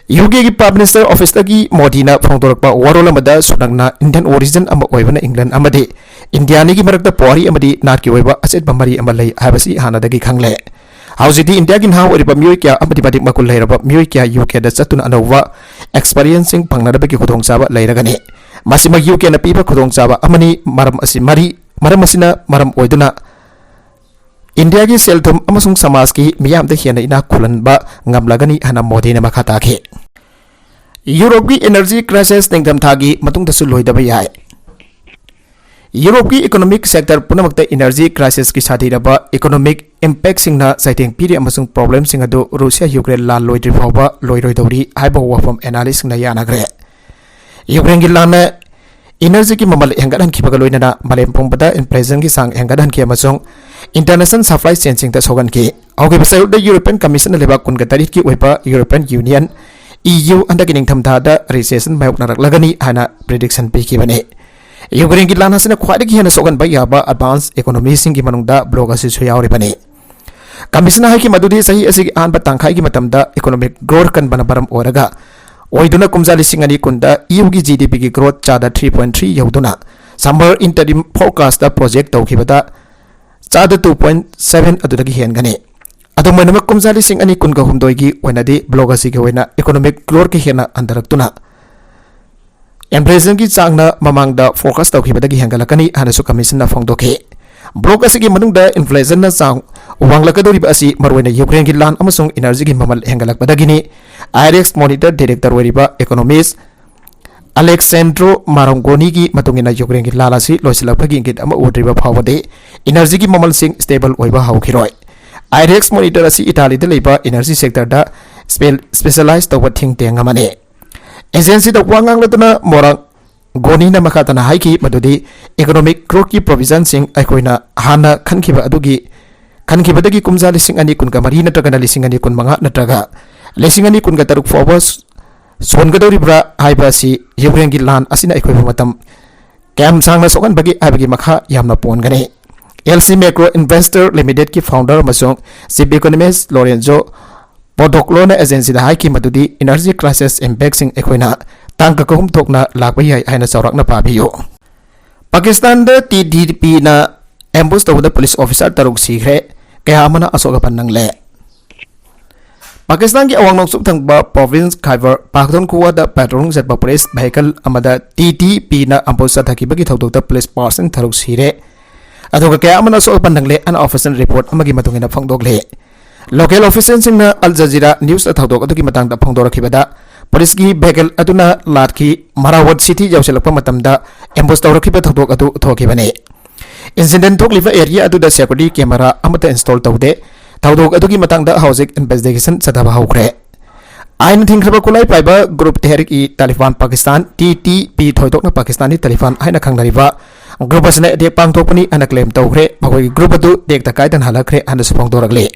ꯌꯨ ꯀꯦꯒꯤ ꯄ꯭ꯔꯥꯏꯝ ꯃꯤꯅꯤꯁꯇꯔ ꯑꯣꯐꯤꯁꯇꯒꯤ ꯃꯣꯗꯤꯅ ꯐꯣꯡꯗꯣꯔꯛꯄ ꯋꯥꯔꯣꯜ ꯑꯃꯗ ꯁꯨꯅꯛꯅ ꯏꯟꯗꯤꯌꯟ ꯑꯣꯔꯤꯖꯤꯟ ꯑꯃ ꯑꯣꯏꯕꯅ ꯏꯪꯂꯦꯟ ꯑꯃꯗꯤ ꯏꯟꯗꯤꯌꯥ ꯑꯅꯤꯒꯤ ꯃꯔꯛꯇ ꯄꯨꯋꯥꯔꯤ ꯑꯃꯗꯤ ꯅꯥꯠꯀꯤ ꯑꯣꯏꯕ ꯑꯆꯦꯠꯄ ꯃꯔꯤ ꯑꯃ ꯂꯩ ꯍꯥꯏꯕꯁꯤ ꯍꯥꯟꯅꯗꯒꯤ ꯈꯪꯂꯦ꯫ ꯍꯧꯖꯤꯛꯇꯤ ꯏꯟꯗꯤꯌꯥꯒꯤ ꯅꯍꯥ ꯑꯣꯏꯔꯤꯕ ꯃꯤꯑꯣꯏ ꯀꯌꯥ ꯑꯃꯗꯤ ꯃꯇꯤꯛ ꯃꯒꯨꯟ ꯂꯩꯔꯕ ꯃꯤꯑꯣꯏ ꯀꯌꯥ ꯌꯨ ꯀꯦꯗ ꯆꯠꯇꯨꯅ ꯑꯅꯧꯕ ꯑꯦꯛꯁꯄꯔꯤꯌꯦꯟꯁꯁꯤꯡ ꯐꯪꯅꯅꯕꯒꯤ ꯈꯨꯗꯣꯡꯆꯥꯕ ꯂꯩꯔꯒꯅꯤ꯫ ꯃꯁꯤꯃꯛ ꯌꯨ ꯀꯦꯅ ꯄꯤꯕ ꯈꯨꯗꯣꯡꯆꯥꯕ ꯑꯃꯅꯤ꯫ ꯃꯔꯝ ꯑꯁꯤ ꯃꯔꯤ, ꯃꯔꯝ ꯑꯁꯤꯅ ꯃꯔꯝ ꯑꯣꯏꯗꯨꯅ ꯏꯟꯗꯤꯌꯥꯒꯤ ꯁꯦꯜ ꯊꯨꯝ ꯑꯃꯁꯨꯡ ꯁꯃꯥꯖꯀꯤ ꯃꯤꯌꯥꯝꯗ ꯍꯦꯟꯅ ꯏꯅꯥꯛ ꯈꯨꯜꯍꯟꯕ ꯉꯝꯂꯒꯅꯤ ꯍꯥꯏꯅ ꯃꯣꯗꯤꯅ ꯃꯈꯥ ꯇꯥꯈꯤ꯫ ꯌꯨꯔꯣꯞꯀꯤ ꯏꯅꯔꯖꯤ ꯀ꯭ꯔꯥꯏꯁꯤꯁ ꯅꯤꯡꯊꯝꯊꯥꯒꯤ ꯃꯇꯨꯡꯗꯁꯨ ꯂꯣꯏꯗꯕ ꯌꯥꯏ꯫ ꯌꯨꯔꯣꯞꯀꯤ ꯏꯀꯣꯅꯣꯃꯤꯛ ꯁꯦꯛꯇꯔ ꯄꯨꯝꯅꯃꯛꯇ ꯏꯅꯔꯖꯤ ꯀ꯭ꯔꯥꯏꯁꯤꯁꯀꯤ ꯁꯥꯊꯤꯔꯕ ꯏꯀꯣꯅꯣꯃꯤꯛ ꯏꯝꯄꯦꯛꯁꯤꯡꯅ ꯆꯩꯊꯦꯡ ꯄꯤꯔꯤ ꯑꯃꯁꯨꯡ ꯄ꯭ꯔꯣꯕ꯭ꯂꯦꯝꯁꯤꯡ ꯑꯗꯨ ꯔꯨꯁꯤꯌꯥ ꯌꯨꯀ꯭ꯔꯦꯟ ꯂꯥꯟ ꯂꯣꯏꯗ꯭ꯔꯤ ꯐꯥꯎꯕ ꯂꯣꯏꯔꯣꯏꯗꯧꯔꯤ ꯍꯥꯏꯕ ꯋꯥꯐꯝ ꯑꯦꯅꯥꯂꯤꯁꯁꯤꯡꯅ ꯌꯥꯅꯈ꯭ꯔꯦ꯫ ꯌꯨꯀ꯭ꯔꯦꯟꯒꯤ ꯂꯥꯟꯅ ꯏꯅꯔꯖꯤꯒꯤ ꯃꯃꯜ ꯍꯦꯟꯒꯠꯍꯟꯈꯤꯕꯒ ꯂꯣꯏꯅꯅ ꯃꯥꯂꯦꯝ ꯄꯨꯝꯕꯗ ꯏꯟꯐ꯭ꯂꯦꯁꯟꯒꯤ ꯆꯥꯡ ꯍꯦꯟꯒꯠꯍꯟꯈꯤ ꯑꯃꯁꯨꯡ ꯏꯟꯇꯔꯅꯦꯁꯅꯦꯜ ꯁꯄ꯭ꯂꯥꯏ ꯆꯦꯟꯁꯤꯡꯗ ꯁꯣꯛꯍꯟꯈꯤ꯫ ꯍꯧꯈꯤꯕ ꯆꯌꯣꯜꯗ ꯌꯨꯔꯣꯄꯤꯌꯟ ꯀꯃꯤꯁꯟꯅ ꯂꯩꯕꯥꯛ ꯀꯨꯟꯒ ꯇꯔꯦꯠꯀꯤ ꯑꯣꯏꯕ ꯌꯨꯔꯣꯄꯤꯌꯟ ꯌꯨꯅꯤꯌꯟ, ꯏ ꯌꯨ, ꯍꯟꯗꯛꯀꯤ ꯅꯤꯡꯊꯝꯊꯥꯗ ꯔꯤꯁꯦꯁꯟ ꯃꯥꯌꯣꯛꯅꯔꯛꯂꯒꯅꯤ ꯍꯥꯏꯅ ꯄ꯭ꯔꯤꯗꯤꯛꯁꯟ ꯄꯤꯈꯤꯕꯅꯤ꯫ ꯌꯨꯀ꯭ꯔꯦꯟꯒꯤ ꯂꯥꯟ ꯑꯁꯤꯅ ꯈ꯭ꯋꯥꯏꯗꯒꯤ ꯍꯦꯟꯅ ꯁꯣꯛꯍꯟꯕ ꯌꯥꯕ ꯑꯦꯗꯚꯥꯟꯁ ꯏꯀꯣꯅꯣꯃꯤꯁꯤꯡꯒꯤ ꯃꯅꯨꯡꯗ ꯕ꯭ꯂꯣꯛ ꯑꯁꯤꯁꯨ ꯌꯥꯎꯔꯤꯕꯅꯤ꯫ ꯀꯃꯤꯁꯟꯅ ꯍꯥꯏꯈꯤ ꯃꯗꯨꯗꯤ ꯆꯍꯤ ꯑꯁꯤꯒꯤ ꯑꯍꯥꯟꯕ ꯇꯪꯈꯥꯏꯒꯤ ꯃꯇꯝꯗ ꯏꯀꯣꯅꯣꯃꯤꯛ ꯒ꯭ꯔꯣꯊ ꯀꯟꯕꯅ ꯃꯔꯝ ꯑꯣꯏꯔꯒ ꯑꯣꯏꯗꯨꯅ ꯀꯨꯝꯖꯥ ꯂꯤꯁꯤꯡ ꯑꯅꯤ ꯀꯨꯟꯗ ꯏꯌꯨꯒꯤ ꯖꯤ ꯗꯤ ꯄꯤꯒꯤ ꯒ꯭ꯔꯣꯠ ꯆꯥꯗ ꯊ꯭ꯔꯤ ꯄꯣꯏꯟ ꯊ꯭ꯔꯤ ꯌꯧꯗꯨꯅ ꯁꯝꯃꯔ ꯏꯟꯇꯔꯤꯝ ꯐꯣꯔꯀꯥꯁꯇ ꯄ꯭ꯔꯣꯖꯦꯛ ꯇꯧꯈꯤꯕꯗ ꯆꯥꯗ ꯇꯨ ꯄꯣꯏꯟ ꯁꯚꯦꯟ ꯑꯗꯨꯗꯒꯤ ꯍꯦꯟꯒꯅꯤ꯫ ꯑꯗꯨꯝ ꯑꯣꯏꯅꯃꯛ ꯀꯨꯝꯖꯥ ꯂꯤꯁꯤꯡ ꯑꯅꯤ ꯀꯨꯟꯒ ꯍꯨꯝꯗꯣꯏꯒꯤ ꯑꯣꯏꯅꯗꯤ ꯕ꯭ꯂꯣꯛ ꯑꯁꯤꯒꯤ ꯑꯣꯏꯅ ꯏꯀꯣꯅꯣꯃꯤꯛ ꯒ꯭ꯔꯣꯠꯀꯤ ꯍꯦꯟꯅ ꯍꯟꯊꯔꯛꯇꯨꯅ ꯏꯟꯐ꯭ꯂꯦꯁꯟꯒꯤ ꯆꯥꯡꯅ ꯃꯃꯥꯡꯗ ꯐꯣꯔꯀꯥꯁ ꯇꯧꯈꯤꯕꯗꯒꯤ ꯍꯦꯟꯒꯠꯂꯛꯀꯅꯤ ꯍꯥꯏꯅꯁꯨ ꯀꯃꯤꯁꯟꯅ ꯐꯣꯡꯗꯣꯛꯈꯤ꯫ ꯕ꯭ꯂꯣꯛ ꯑꯁꯤꯒꯤ ꯃꯅꯨꯡꯗ ꯏꯟꯐ꯭ꯂꯦꯁꯟꯅ ꯆꯥꯡ ꯋꯥꯡꯂꯛꯀꯗꯧꯔꯤꯕ ꯑꯁꯤ ꯃꯔꯨꯑꯣꯏꯅ ꯌꯨꯀ꯭ꯔꯦꯟꯒꯤ ꯂꯥꯟ ꯑꯃꯁꯨꯡ ꯏꯅꯔꯖꯤꯒꯤ ꯃꯃꯜ ꯍꯦꯟꯒꯠꯂꯛꯄꯗꯒꯤꯅꯤ꯫ ꯑꯥꯏꯔꯦꯛꯁ ꯃꯣꯅꯤꯇꯔ ꯗꯥꯏꯔꯦꯛꯇꯔ ꯑꯣꯏꯔꯤꯕ ꯏꯀꯣꯅꯣꯃꯤꯁ ꯑꯂꯦꯛꯁꯦꯟꯗ꯭ꯔꯣ ꯃꯥꯔꯣꯡꯒꯣꯅꯤꯒꯤ ꯃꯇꯨꯡ ꯏꯟꯅ ꯌꯨꯀ꯭ꯔꯦꯟꯒꯤ ꯂꯥꯟ ꯑꯁꯤ ꯂꯣꯏꯁꯤꯜꯂꯛꯄꯒꯤ ꯏꯪꯒꯤꯠ ꯑꯃ ꯎꯗ꯭ꯔꯤꯕ ꯐꯥꯎꯕꯗꯤ ꯏꯅꯔꯖꯤꯒꯤ ꯃꯃꯜꯁꯤꯡ ꯁ꯭ꯇꯦꯕꯜ ꯑꯣꯏꯕ ꯍꯧꯈꯤꯔꯣꯏ꯫ ꯑꯥꯏꯔꯦꯛꯁ ꯃꯣꯅꯤꯇꯔ ꯑꯁꯤ ꯏꯇꯥꯂꯤꯗ ꯂꯩꯕ ꯏꯅꯔꯖꯤ ꯁꯦꯛꯇꯔꯗ ꯁ꯭ꯄꯦꯁꯦꯂꯥꯏꯖ ꯇꯧꯕ ꯊꯤꯡ ꯇꯦꯡ ꯑꯃꯅꯤ꯫ ꯑꯦꯖꯦꯟꯁꯤꯗ ꯋꯥ ꯉꯥꯡꯂꯗꯨꯅ ꯃꯣꯔꯥꯡ ꯒꯣꯅꯤꯅ ꯃꯈꯥ ꯇꯥꯅ ꯍꯥꯏꯈꯤ ꯃꯗꯨꯗꯤ ꯏꯀꯣꯅꯣꯃꯤꯛ ꯒ꯭ꯔꯣꯠꯀꯤ ꯄ꯭ꯔꯣꯚꯤꯖꯟꯁꯤꯡ ꯑꯩꯈꯣꯏꯅ ꯍꯥꯟꯅ ꯈꯟꯈꯤꯕ ꯑꯗꯨꯒꯤ ꯈꯟꯈꯤꯕꯗꯒꯤ ꯀꯨꯝꯖꯥ ꯂꯤꯁꯤꯡ ꯑꯅꯤ ꯀꯨꯟꯒ ꯃꯔꯤ ꯅꯠꯇ꯭ꯔꯒꯅ ꯂꯤꯁꯤꯡ ꯑꯅꯤ ꯀꯨꯟꯃꯉꯥ ꯅꯠꯇ꯭ꯔꯒ ꯂꯤꯁꯤꯡ ꯑꯅꯤ ꯀꯨꯟꯒ ꯇꯔꯨꯛ ꯐꯥꯎꯕ ꯁꯣꯟꯒꯗꯧꯔꯤꯕ꯭ꯔꯥ ꯍꯥꯏꯕ ꯑꯁꯤ ꯌꯨꯀ꯭ꯔꯦꯟꯒꯤ ꯂꯥꯟ ꯑꯁꯤꯅ ꯑꯩꯈꯣꯏꯕꯨ ꯃꯇꯝ ꯀꯌꯥꯝ ꯁꯥꯡꯅ ꯁꯣꯛꯍꯟꯕꯒꯦ ꯍꯥꯏꯕꯒꯤ ꯃꯈꯥ ꯌꯥꯝꯅ ꯄꯣꯟꯒꯅꯤ꯫ ꯑꯦꯜ ꯁꯤ ꯃꯦꯀ꯭ꯔꯣ ꯏꯟꯚꯦꯁꯇꯔ ꯂꯤꯃꯤꯇꯦꯗꯀꯤ ꯐꯥꯎꯟꯗꯔ ꯑꯃꯁꯨꯡ ꯆꯤꯐ ꯏꯀꯣꯅꯣꯃꯤꯁ ꯂꯣꯔꯦꯟꯖꯣ ꯄꯣꯗꯣꯛꯂꯣꯅ ꯑꯦꯖꯦꯟꯁꯤꯗ ꯍꯥꯏꯈꯤ ꯃꯗꯨꯗꯤ ꯏꯅꯔꯖꯤ ꯀ꯭ꯔꯥꯏꯁꯤꯁ ꯏꯝꯄꯦꯛꯁꯤꯡ ꯑꯩꯈꯣꯏꯅ ꯇꯥꯡ ꯀꯨꯟꯍꯨꯝ ꯊꯣꯛꯅ ꯂꯥꯛꯄ ꯌꯥꯏ ꯍꯥꯏꯅ ꯆꯥꯎꯔꯥꯛꯅ ꯄꯥꯕꯤꯌꯨ꯫ ꯄꯥꯀꯤꯁꯇꯥꯟꯗ ꯇꯤ ꯗꯤ ꯄꯤꯅ ꯑꯦꯝꯕꯨꯁ ꯇꯧꯕꯗ ꯄꯨꯂꯤꯁ ꯑꯣꯐꯤꯁꯥꯔ ꯇꯔꯨꯛ ꯁꯤꯈ꯭ꯔꯦ, ꯀꯌꯥ ꯑꯃꯅ ꯑꯁꯣꯛ ꯑꯄꯟ ꯅꯪꯂꯦ꯫ ꯄꯥꯀꯤꯁꯇꯥꯟꯒꯤ ꯑꯋꯥꯡ ꯅꯣꯡꯆꯨꯞ ꯊꯪꯕ ꯄ꯭ꯔꯣꯚꯤꯟꯁ ꯈꯥꯏꯕꯔ ꯄꯥꯈꯇꯨꯟꯈ꯭ꯋꯥꯗ ꯄꯦꯇ꯭ꯔꯣꯂꯤꯡ ꯆꯠꯄ ꯄꯨꯂꯤꯁ ꯚꯦꯍꯤꯀꯜ ꯑꯃꯗ ꯇꯤ ꯗꯤ ꯄꯤꯅ ꯑꯦꯝꯕꯨꯁ ꯆꯠꯊꯈꯤꯕꯒꯤ ꯊꯧꯗꯣꯛꯇ ꯄꯨꯂꯤꯁ ꯄꯥꯔꯁꯟ ꯇꯔꯨꯛ ꯁꯤꯔꯦ, ꯑꯗꯨꯒ ꯀꯌꯥ ꯑꯃꯅ ꯑꯁꯣꯛ ꯑꯄꯟ ꯅꯪꯂꯦ ꯑꯅ ꯑꯣꯐꯤꯁꯤꯌꯦꯜ ꯔꯤꯄꯣꯔꯠ ꯑꯃꯒꯤ ꯃꯇꯨꯡ ꯏꯟꯅ ꯐꯣꯡꯗꯣꯛꯂꯤ꯫ ꯂꯣꯀꯦꯜ ꯑꯣꯐꯤꯁꯤꯌꯦꯜꯁꯤꯡꯅ ꯑꯜ ꯖꯖꯤꯔꯥ ꯅ꯭ꯌꯨꯁꯇ ꯊꯧꯗꯣꯛ ꯑꯗꯨꯒꯤ ꯃꯇꯥꯡꯗ ꯐꯣꯡꯗꯣꯔꯛꯈꯤꯕꯗ ꯄꯨꯂꯤꯁꯀꯤ ꯚꯦꯍꯤꯀꯜ ꯑꯗꯨꯅ ꯂꯥꯠꯀꯤ ꯃꯔꯥꯋꯠ ꯁꯤꯇꯤ ꯌꯧꯁꯤꯜꯂꯛꯄ ꯃꯇꯝꯗ ꯑꯦꯝꯕꯨꯁ ꯇꯧꯔꯛꯈꯤꯕ ꯊꯧꯗꯣꯛ ꯑꯗꯨ ꯊꯣꯛꯈꯤꯕꯅꯤ꯫ ꯏꯟꯁꯤꯗꯦꯟ ꯊꯣꯛꯂꯤꯕ ꯑꯦꯔꯤꯌꯥ ꯑꯗꯨꯗ ꯁꯦꯀ꯭ꯌꯨꯔꯤꯇꯤ ꯀꯦꯃꯦꯔꯥ ꯑꯃꯠꯇ ꯏꯟꯁꯇꯣꯜ ꯇꯧꯗꯦ꯫ ꯊꯧꯗꯣꯛ ꯑꯗꯨꯒꯤ ꯃꯇꯥꯡꯗ ꯍꯧꯖꯤꯛ ꯏꯟꯚꯦꯁꯇꯤꯒꯦꯁꯟ ꯆꯠꯊꯕ ꯍꯧꯈ꯭ꯔꯦ꯫ ꯑꯥꯏꯟ ꯊꯤꯡꯈ꯭ꯔꯕ ꯈꯨꯠꯂꯥꯏ ꯄꯥꯏꯕ group ꯇꯦꯍꯔꯤꯛ E ꯇꯥꯂꯤꯕꯥꯟ Pakistan, T T P, ꯊꯣꯏꯗꯣꯛꯅ ꯄꯥꯀꯤꯁꯇꯥꯅꯤ ꯇꯥꯂꯤꯕꯥꯟ ꯍꯥꯏꯅ ꯈꯪꯅꯔꯤꯕ ꯒ꯭ꯔꯨꯞ ꯑꯁꯤꯅ ꯑꯦꯇꯦꯛ ꯄꯥꯡꯊꯣꯛꯄꯅꯤ ꯍꯥꯏꯅ ꯀ꯭ꯂꯦꯝ ꯇꯧꯈ꯭ꯔꯦ꯫ ꯃꯈꯣꯏꯒꯤ ꯒ꯭ꯔꯨꯞ ꯑꯗꯨ ꯇꯦꯛꯇ ꯀꯥꯏꯗꯅ ꯍꯜꯂꯛꯈ꯭ꯔꯦ ꯍꯥꯏꯅꯁꯨ ꯐꯣꯡꯗꯣꯔꯛꯂꯤ꯫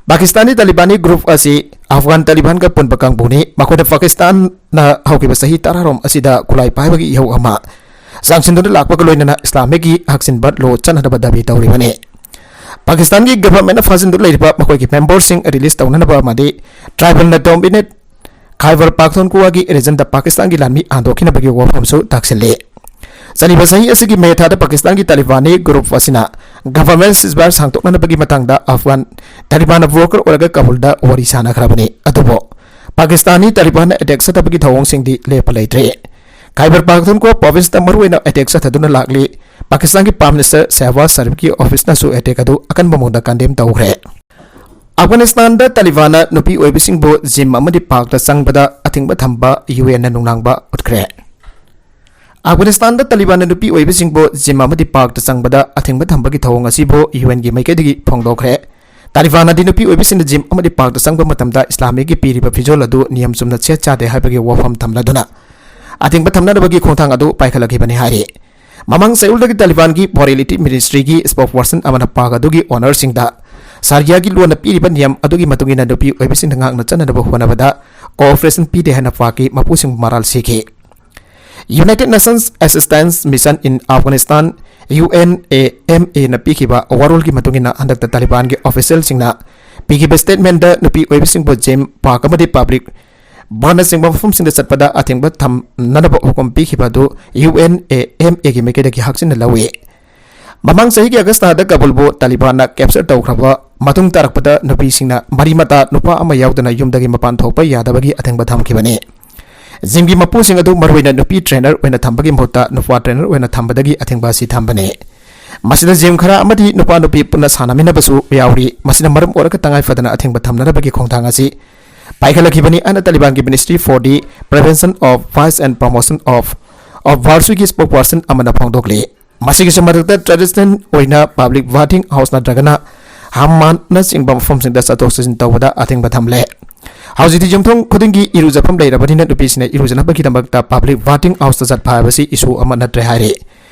ꯄꯥꯀꯤꯁꯇꯥꯅꯤ ꯇꯥꯂꯤꯕꯥꯅꯤ ꯒ꯭ꯔꯨꯞ ꯑꯁꯤ ꯑꯐꯒꯥꯟ ꯇꯥꯂꯤꯕꯥꯟꯒ ꯄꯨꯟꯕ ꯀꯥꯡꯕꯨꯅꯤ꯫ ꯃꯈꯣꯏꯅ ꯄꯥꯀꯤꯁꯇꯥꯟꯅ ꯍꯧꯈꯤꯕ ꯆꯍꯤ ꯇꯔꯥꯔꯣꯝ ꯑꯁꯤꯗ ꯈꯨꯠꯂꯥꯏ ꯄꯥꯏꯕꯒꯤ ꯏꯍꯧ ꯑꯃ ꯆꯥꯡꯁꯤꯟꯗꯨꯅ ꯂꯥꯛꯄꯒ ꯂꯣꯏꯅꯅ ꯏꯁꯂꯥꯃꯤꯛꯀꯤ ꯍꯛꯆꯤꯟꯕ ꯂꯣ ꯆꯠꯅꯅꯕ ꯗꯥꯕꯤ ꯇꯧꯔꯤꯕꯅꯤ꯫ ꯄꯥꯀꯤꯁꯇꯥꯟꯒꯤ ꯒꯚꯔꯟꯃꯦꯟꯠꯅ ꯐꯥꯖꯤꯟꯗꯨꯅ ꯂꯩꯔꯤꯕ ꯃꯈꯣꯏꯒꯤ ꯃꯦꯝꯕꯔꯁꯤꯡ ꯔꯤꯂꯤꯖ ꯇꯧꯅꯅꯕ ꯑꯃꯗꯤ ꯇ꯭ꯔꯥꯏꯕꯦꯜꯅ ꯗꯣꯃꯤꯅꯦꯠ ꯈꯥꯏꯕꯔ ꯄꯥꯈꯇꯨꯟꯈ꯭ꯋꯥꯒꯤ ꯔꯤꯖꯟꯗ ꯄꯥꯀꯤꯁꯇꯥꯟꯒꯤ ꯂꯥꯟꯃꯤ ꯍꯟꯗꯣꯛꯈꯤꯅꯕꯒꯤ ꯋꯥꯐꯝꯁꯨ ꯇꯥꯛꯁꯤꯜꯂꯤ꯫ ꯆꯠꯂꯤꯕ ꯆꯍꯤ ꯑꯁꯤꯒꯤ ꯃꯦ ꯊꯥꯗ ꯄꯥꯀꯤꯁꯇꯥꯟꯒꯤ ꯇꯥꯂꯤꯕꯥꯟꯒꯤ ꯒ꯭ꯔꯨꯞ ꯑꯁꯤꯅ ꯒꯚꯔꯟꯃꯦꯟꯠ ꯁꯤꯖꯕꯥꯔ ꯁꯥꯡꯗꯣꯛꯅꯅꯕꯒꯤ ꯃꯇꯥꯡꯗ ꯑꯐꯒꯥꯟ ꯇꯥꯂꯤꯕꯥꯟꯅ ꯕ꯭ꯔꯣꯀꯔ ꯑꯣꯏꯔꯒ ꯀꯥꯕꯨꯜꯗ ꯋꯥꯔꯤ ꯁꯥꯅꯈ꯭ꯔꯕꯅꯤ꯫ ꯑꯗꯨꯕꯨ ꯄꯥꯀꯤꯁꯇꯥꯅꯤ ꯇꯥꯂꯤꯕꯥꯟꯅ ꯑꯦꯇꯦꯛ ꯆꯠꯊꯕꯒꯤ ꯊꯧꯑꯣꯡꯁꯤꯡꯗꯤ ꯂꯦꯞꯄ ꯂꯩꯇ꯭ꯔꯤ꯫ ꯈꯥꯏꯕꯔ ꯄꯥꯈꯇꯨꯟꯈ꯭ꯋꯥ ꯄ꯭ꯔꯣꯚꯤꯟꯁꯇ ꯃꯔꯨꯑꯣꯏꯅ ꯑꯦꯇꯦꯛ ꯆꯠꯊꯗꯨꯅ ꯂꯥꯛꯂꯤ꯫ ꯄꯥꯀꯤꯁꯇꯥꯟꯒꯤ ꯄ꯭ꯔꯥꯏꯝ ꯃꯤꯅꯤꯁꯇꯔ ꯁꯦꯍꯕꯥꯖ ꯁꯔꯤꯐꯀꯤ ꯑꯣꯐꯤꯁꯅꯁꯨ ꯑꯦꯇꯦꯛ ꯑꯗꯨ ꯑꯀꯟꯕ ꯃꯑꯣꯡꯗ ꯀꯟꯗꯦꯝ ꯇꯧꯈ꯭ꯔꯦ꯫ ꯑꯐꯒꯥꯅꯤꯁꯇꯥꯟꯗ ꯇꯥꯂꯤꯕꯥꯟꯅ ꯅꯨꯄꯤ ꯑꯣꯏꯕꯁꯤꯡꯕꯨ ꯖꯤꯝ ꯑꯃꯗꯤ ꯄꯥꯔꯛꯇ ꯆꯪꯕꯗ ꯑꯊꯤꯡꯕ ꯊꯝꯕ ꯌꯨ ꯑꯦꯟꯅ ꯅꯨꯡꯅꯥꯡꯕ ꯎꯠꯈ꯭ꯔꯦ꯫ ꯑꯐꯒꯥꯅꯤꯁꯇꯥꯟꯗ ꯇꯥꯂꯤꯕꯥꯟꯅ ꯅꯨꯄꯤ ꯑꯣꯏꯕꯁꯤꯡꯕꯨ ꯖꯤꯝ ꯑꯃꯗꯤ ꯄꯥꯔꯛꯇ ꯆꯪꯕꯗ ꯑꯊꯤꯡꯕ ꯊꯝꯕꯒꯤ ꯊꯧꯑꯣꯡ ꯑꯁꯤꯕꯨ ꯌꯨ ꯑꯦꯟꯒꯤ ꯃꯥꯏꯀꯩꯗꯒꯤ ꯐꯣꯡꯗꯣꯛꯈ꯭ꯔꯦ꯫ ꯇꯥꯂꯤꯕꯥꯟꯅꯗꯤ ꯅꯨꯄꯤ ꯑꯣꯏꯕꯁꯤꯡꯅ ꯖꯤꯝ ꯑꯃꯗꯤ ꯄꯥꯔꯛꯇ ꯆꯪꯕ ꯃꯇꯝꯗ ꯏꯁꯂꯥꯃꯤꯛꯀꯤ ꯄꯤꯔꯤꯕ ꯐꯤꯖꯣꯜ ꯑꯗꯨ ꯅꯤꯌꯝ ꯆꯨꯝꯅ ꯁꯦꯠ ꯆꯥꯗꯦ ꯍꯥꯏꯕꯒꯤ ꯋꯥꯐꯝ ꯊꯝꯂꯗꯨꯅ ꯑꯊꯤꯡꯕ ꯊꯝꯅꯅꯕꯒꯤ ꯈꯣꯡꯊꯥꯡ ꯑꯗꯨ ꯄꯥꯏꯈꯠꯂꯛꯈꯤꯕꯅꯤ ꯍꯥꯏꯔꯤ꯫ ꯃꯃꯥꯡ ꯆꯌꯣꯜꯗꯒꯤ ꯇꯥꯂꯤꯕꯥꯟꯒꯤ ꯃꯣꯔꯦꯂꯤꯇꯤ ꯃꯤꯅꯤꯁꯇ꯭ꯔꯤꯒꯤ ꯁ꯭ꯄꯣꯛꯁꯄꯔꯁꯟ ꯑꯃꯅ ꯄꯥꯛ ꯑꯗꯨꯒꯤ ꯑꯣꯅꯔꯁꯤꯡꯗ ꯁꯥꯔꯤꯌꯥꯒꯤ ꯂꯣꯟꯅ ꯄꯤꯔꯤꯕ ꯅꯤꯌꯝ ꯑꯗꯨꯒꯤ ꯃꯇꯨꯡ ꯏꯟꯅ ꯅꯨꯄꯤ ꯑꯣꯏꯕꯁꯤꯡꯅ ꯉꯥꯛꯅ ꯆꯠꯅꯅꯕ ꯍꯣꯠꯅꯕꯗ ꯀꯣꯑꯣꯄꯔꯦꯁꯟ ꯄꯤꯗꯦ ꯍꯥꯏꯅ ꯄꯥꯛꯀꯤ ꯃꯄꯨꯁꯤꯡꯕꯨ ꯃꯔꯥꯜ ꯁꯤꯈꯤ꯫ United Nations Assistance Mission in Afghanistan, U N A M ꯑꯦꯅ ꯄꯤꯈꯤꯕ ꯋꯥꯔꯣꯜꯒꯤ ꯃꯇꯨꯡ ꯏꯟꯅ ꯍꯟꯗꯛꯇ ꯇꯥꯂꯤꯕꯥꯟꯒꯤ ꯑꯣꯐꯤꯁꯤꯌꯦꯜꯁꯤꯡꯅ ꯄꯤꯈꯤꯕ ꯁ꯭ꯇꯦꯠꯃꯦꯟꯗ ꯅꯨꯄꯤ ꯑꯣꯏꯕꯁꯤꯡꯕꯨ ꯖꯤꯝ, ꯄꯥꯔꯛ ꯑꯃꯗꯤ ꯄꯕ꯭ꯂꯤꯛ ꯕꯥꯔꯅꯆꯤꯡꯕ ꯃꯐꯝꯁꯤꯡꯗ ꯆꯠꯄꯗ ꯑꯊꯤꯡꯕ ꯊꯝꯅꯅꯕ ꯍꯨꯀꯨꯝ ꯄꯤꯈꯤꯕ ꯑꯗꯨ ꯌꯨ ꯑꯦꯟ ꯑꯦ ꯑꯦꯝ ꯑꯦꯒꯤ ꯃꯥꯏꯀꯩꯗꯒꯤ ꯍꯛꯆꯤꯟꯅ ꯂꯧꯏ꯫ ꯃꯃꯥꯡ ꯆꯍꯤꯒꯤ ꯑꯥꯒꯁ꯭ꯠ ꯊꯥꯗ ꯀꯥꯕꯨꯜꯕꯨ ꯇꯥꯂꯤꯕꯥꯟꯅ ꯀꯦꯞꯆꯔ ꯇꯧꯈ꯭ꯔꯕ ꯃꯇꯨꯡ ꯇꯥꯔꯛꯄꯗ ꯅꯨꯄꯤꯁꯤꯡꯅ ꯃꯔꯤ ꯃꯇꯥ ꯅꯨꯄꯥ ꯑꯃ ꯌꯥꯎꯗꯅ ꯌꯨꯝꯗꯒꯤ ꯃꯄꯥꯟ ꯊꯣꯛꯄ ꯌꯥꯗꯕꯒꯤ ꯑꯊꯤꯡꯕ ꯊꯝꯈꯤꯕꯅꯤ꯫ ꯖꯤꯝꯒꯤ ꯃꯄꯨꯁꯤꯡ ꯑꯗꯨ ꯃꯔꯨꯑꯣꯏꯅ ꯅꯨꯄꯤ ꯇ꯭ꯔꯦꯅꯔ ꯑꯣꯏꯅ ꯊꯝꯕꯒꯤ ꯃꯍꯨꯠꯇ ꯅꯨꯄꯥ ꯇ꯭ꯔꯦꯅꯔ ꯑꯣꯏꯅ ꯊꯝꯕꯗꯒꯤ ꯑꯊꯤꯡꯕ ꯑꯁꯤ ꯊꯝꯕꯅꯤ꯫ ꯃꯁꯤꯗ ꯖꯤꯝ ꯈꯔ ꯑꯃꯗꯤ ꯅꯨꯄꯥ ꯅꯨꯄꯤ ꯄꯨꯟꯅ ꯁꯥꯟꯅꯃꯤꯟꯅꯕꯁꯨ ꯌꯥꯎꯔꯤ꯫ ꯃꯁꯤꯅ ꯃꯔꯝ ꯑꯣꯏꯔꯒ ꯇꯉꯥꯏ ꯐꯗꯅ ꯑꯊꯤꯡꯕ ꯊꯝꯅꯅꯕꯒꯤ ꯈꯣꯡꯊꯥꯡ ꯑꯁꯤ ꯄꯥꯏꯈꯠꯂꯛꯈꯤꯕꯅꯤ ꯍꯥꯏꯅ ꯇꯥꯂꯤꯕꯥꯟꯒꯤ Ministry for the Prevention of Vice and Promotion of, of Virtue ꯒꯤ ꯁ꯭ꯄꯣꯛꯁꯄꯔꯁꯟ ꯑꯃꯅ ꯐꯣꯡꯗꯣꯛꯂꯤ꯫ ꯃꯁꯤꯒꯤꯁꯨ ꯃꯊꯛꯇ ꯇ꯭ꯔꯦꯗꯤꯁꯅꯦꯜ ꯑꯣꯏꯅ ꯄꯕ꯭ꯂꯤꯛ ꯕꯥꯊꯤꯡ ꯍꯥꯎꯁ ꯅꯠꯇ꯭ꯔꯒꯅ ꯍꯝꯃꯥꯝꯅꯆꯤꯡꯕ ꯃꯐꯝꯁꯤꯡꯗ ꯆꯠꯊꯣꯛ ꯆꯠꯁꯤꯟ ꯇꯧꯕꯗ ꯑꯊꯤꯡꯕ ꯊꯝꯂꯦ꯫ ꯍꯧꯖꯤꯛꯇꯤ ꯌꯨꯝꯊꯣꯡ ꯈꯨꯗꯤꯡꯒꯤ ꯏꯔꯨꯖꯐꯝ ꯂꯩꯔꯕꯅꯤꯅ ꯅꯨꯄꯤꯁꯤꯡꯅ ꯏꯔꯨꯖꯅꯕꯒꯤꯗꯃꯛꯇ ꯄꯕ꯭ꯂꯤꯛ ꯕꯥꯊꯤꯡ ꯍꯥꯎꯁꯇ ꯆꯠꯄ ꯍꯥꯏꯕꯁꯤ ꯏꯁꯨ ꯑꯃ ꯅꯠꯇ꯭ꯔꯦ ꯍꯥꯏꯔꯤ꯫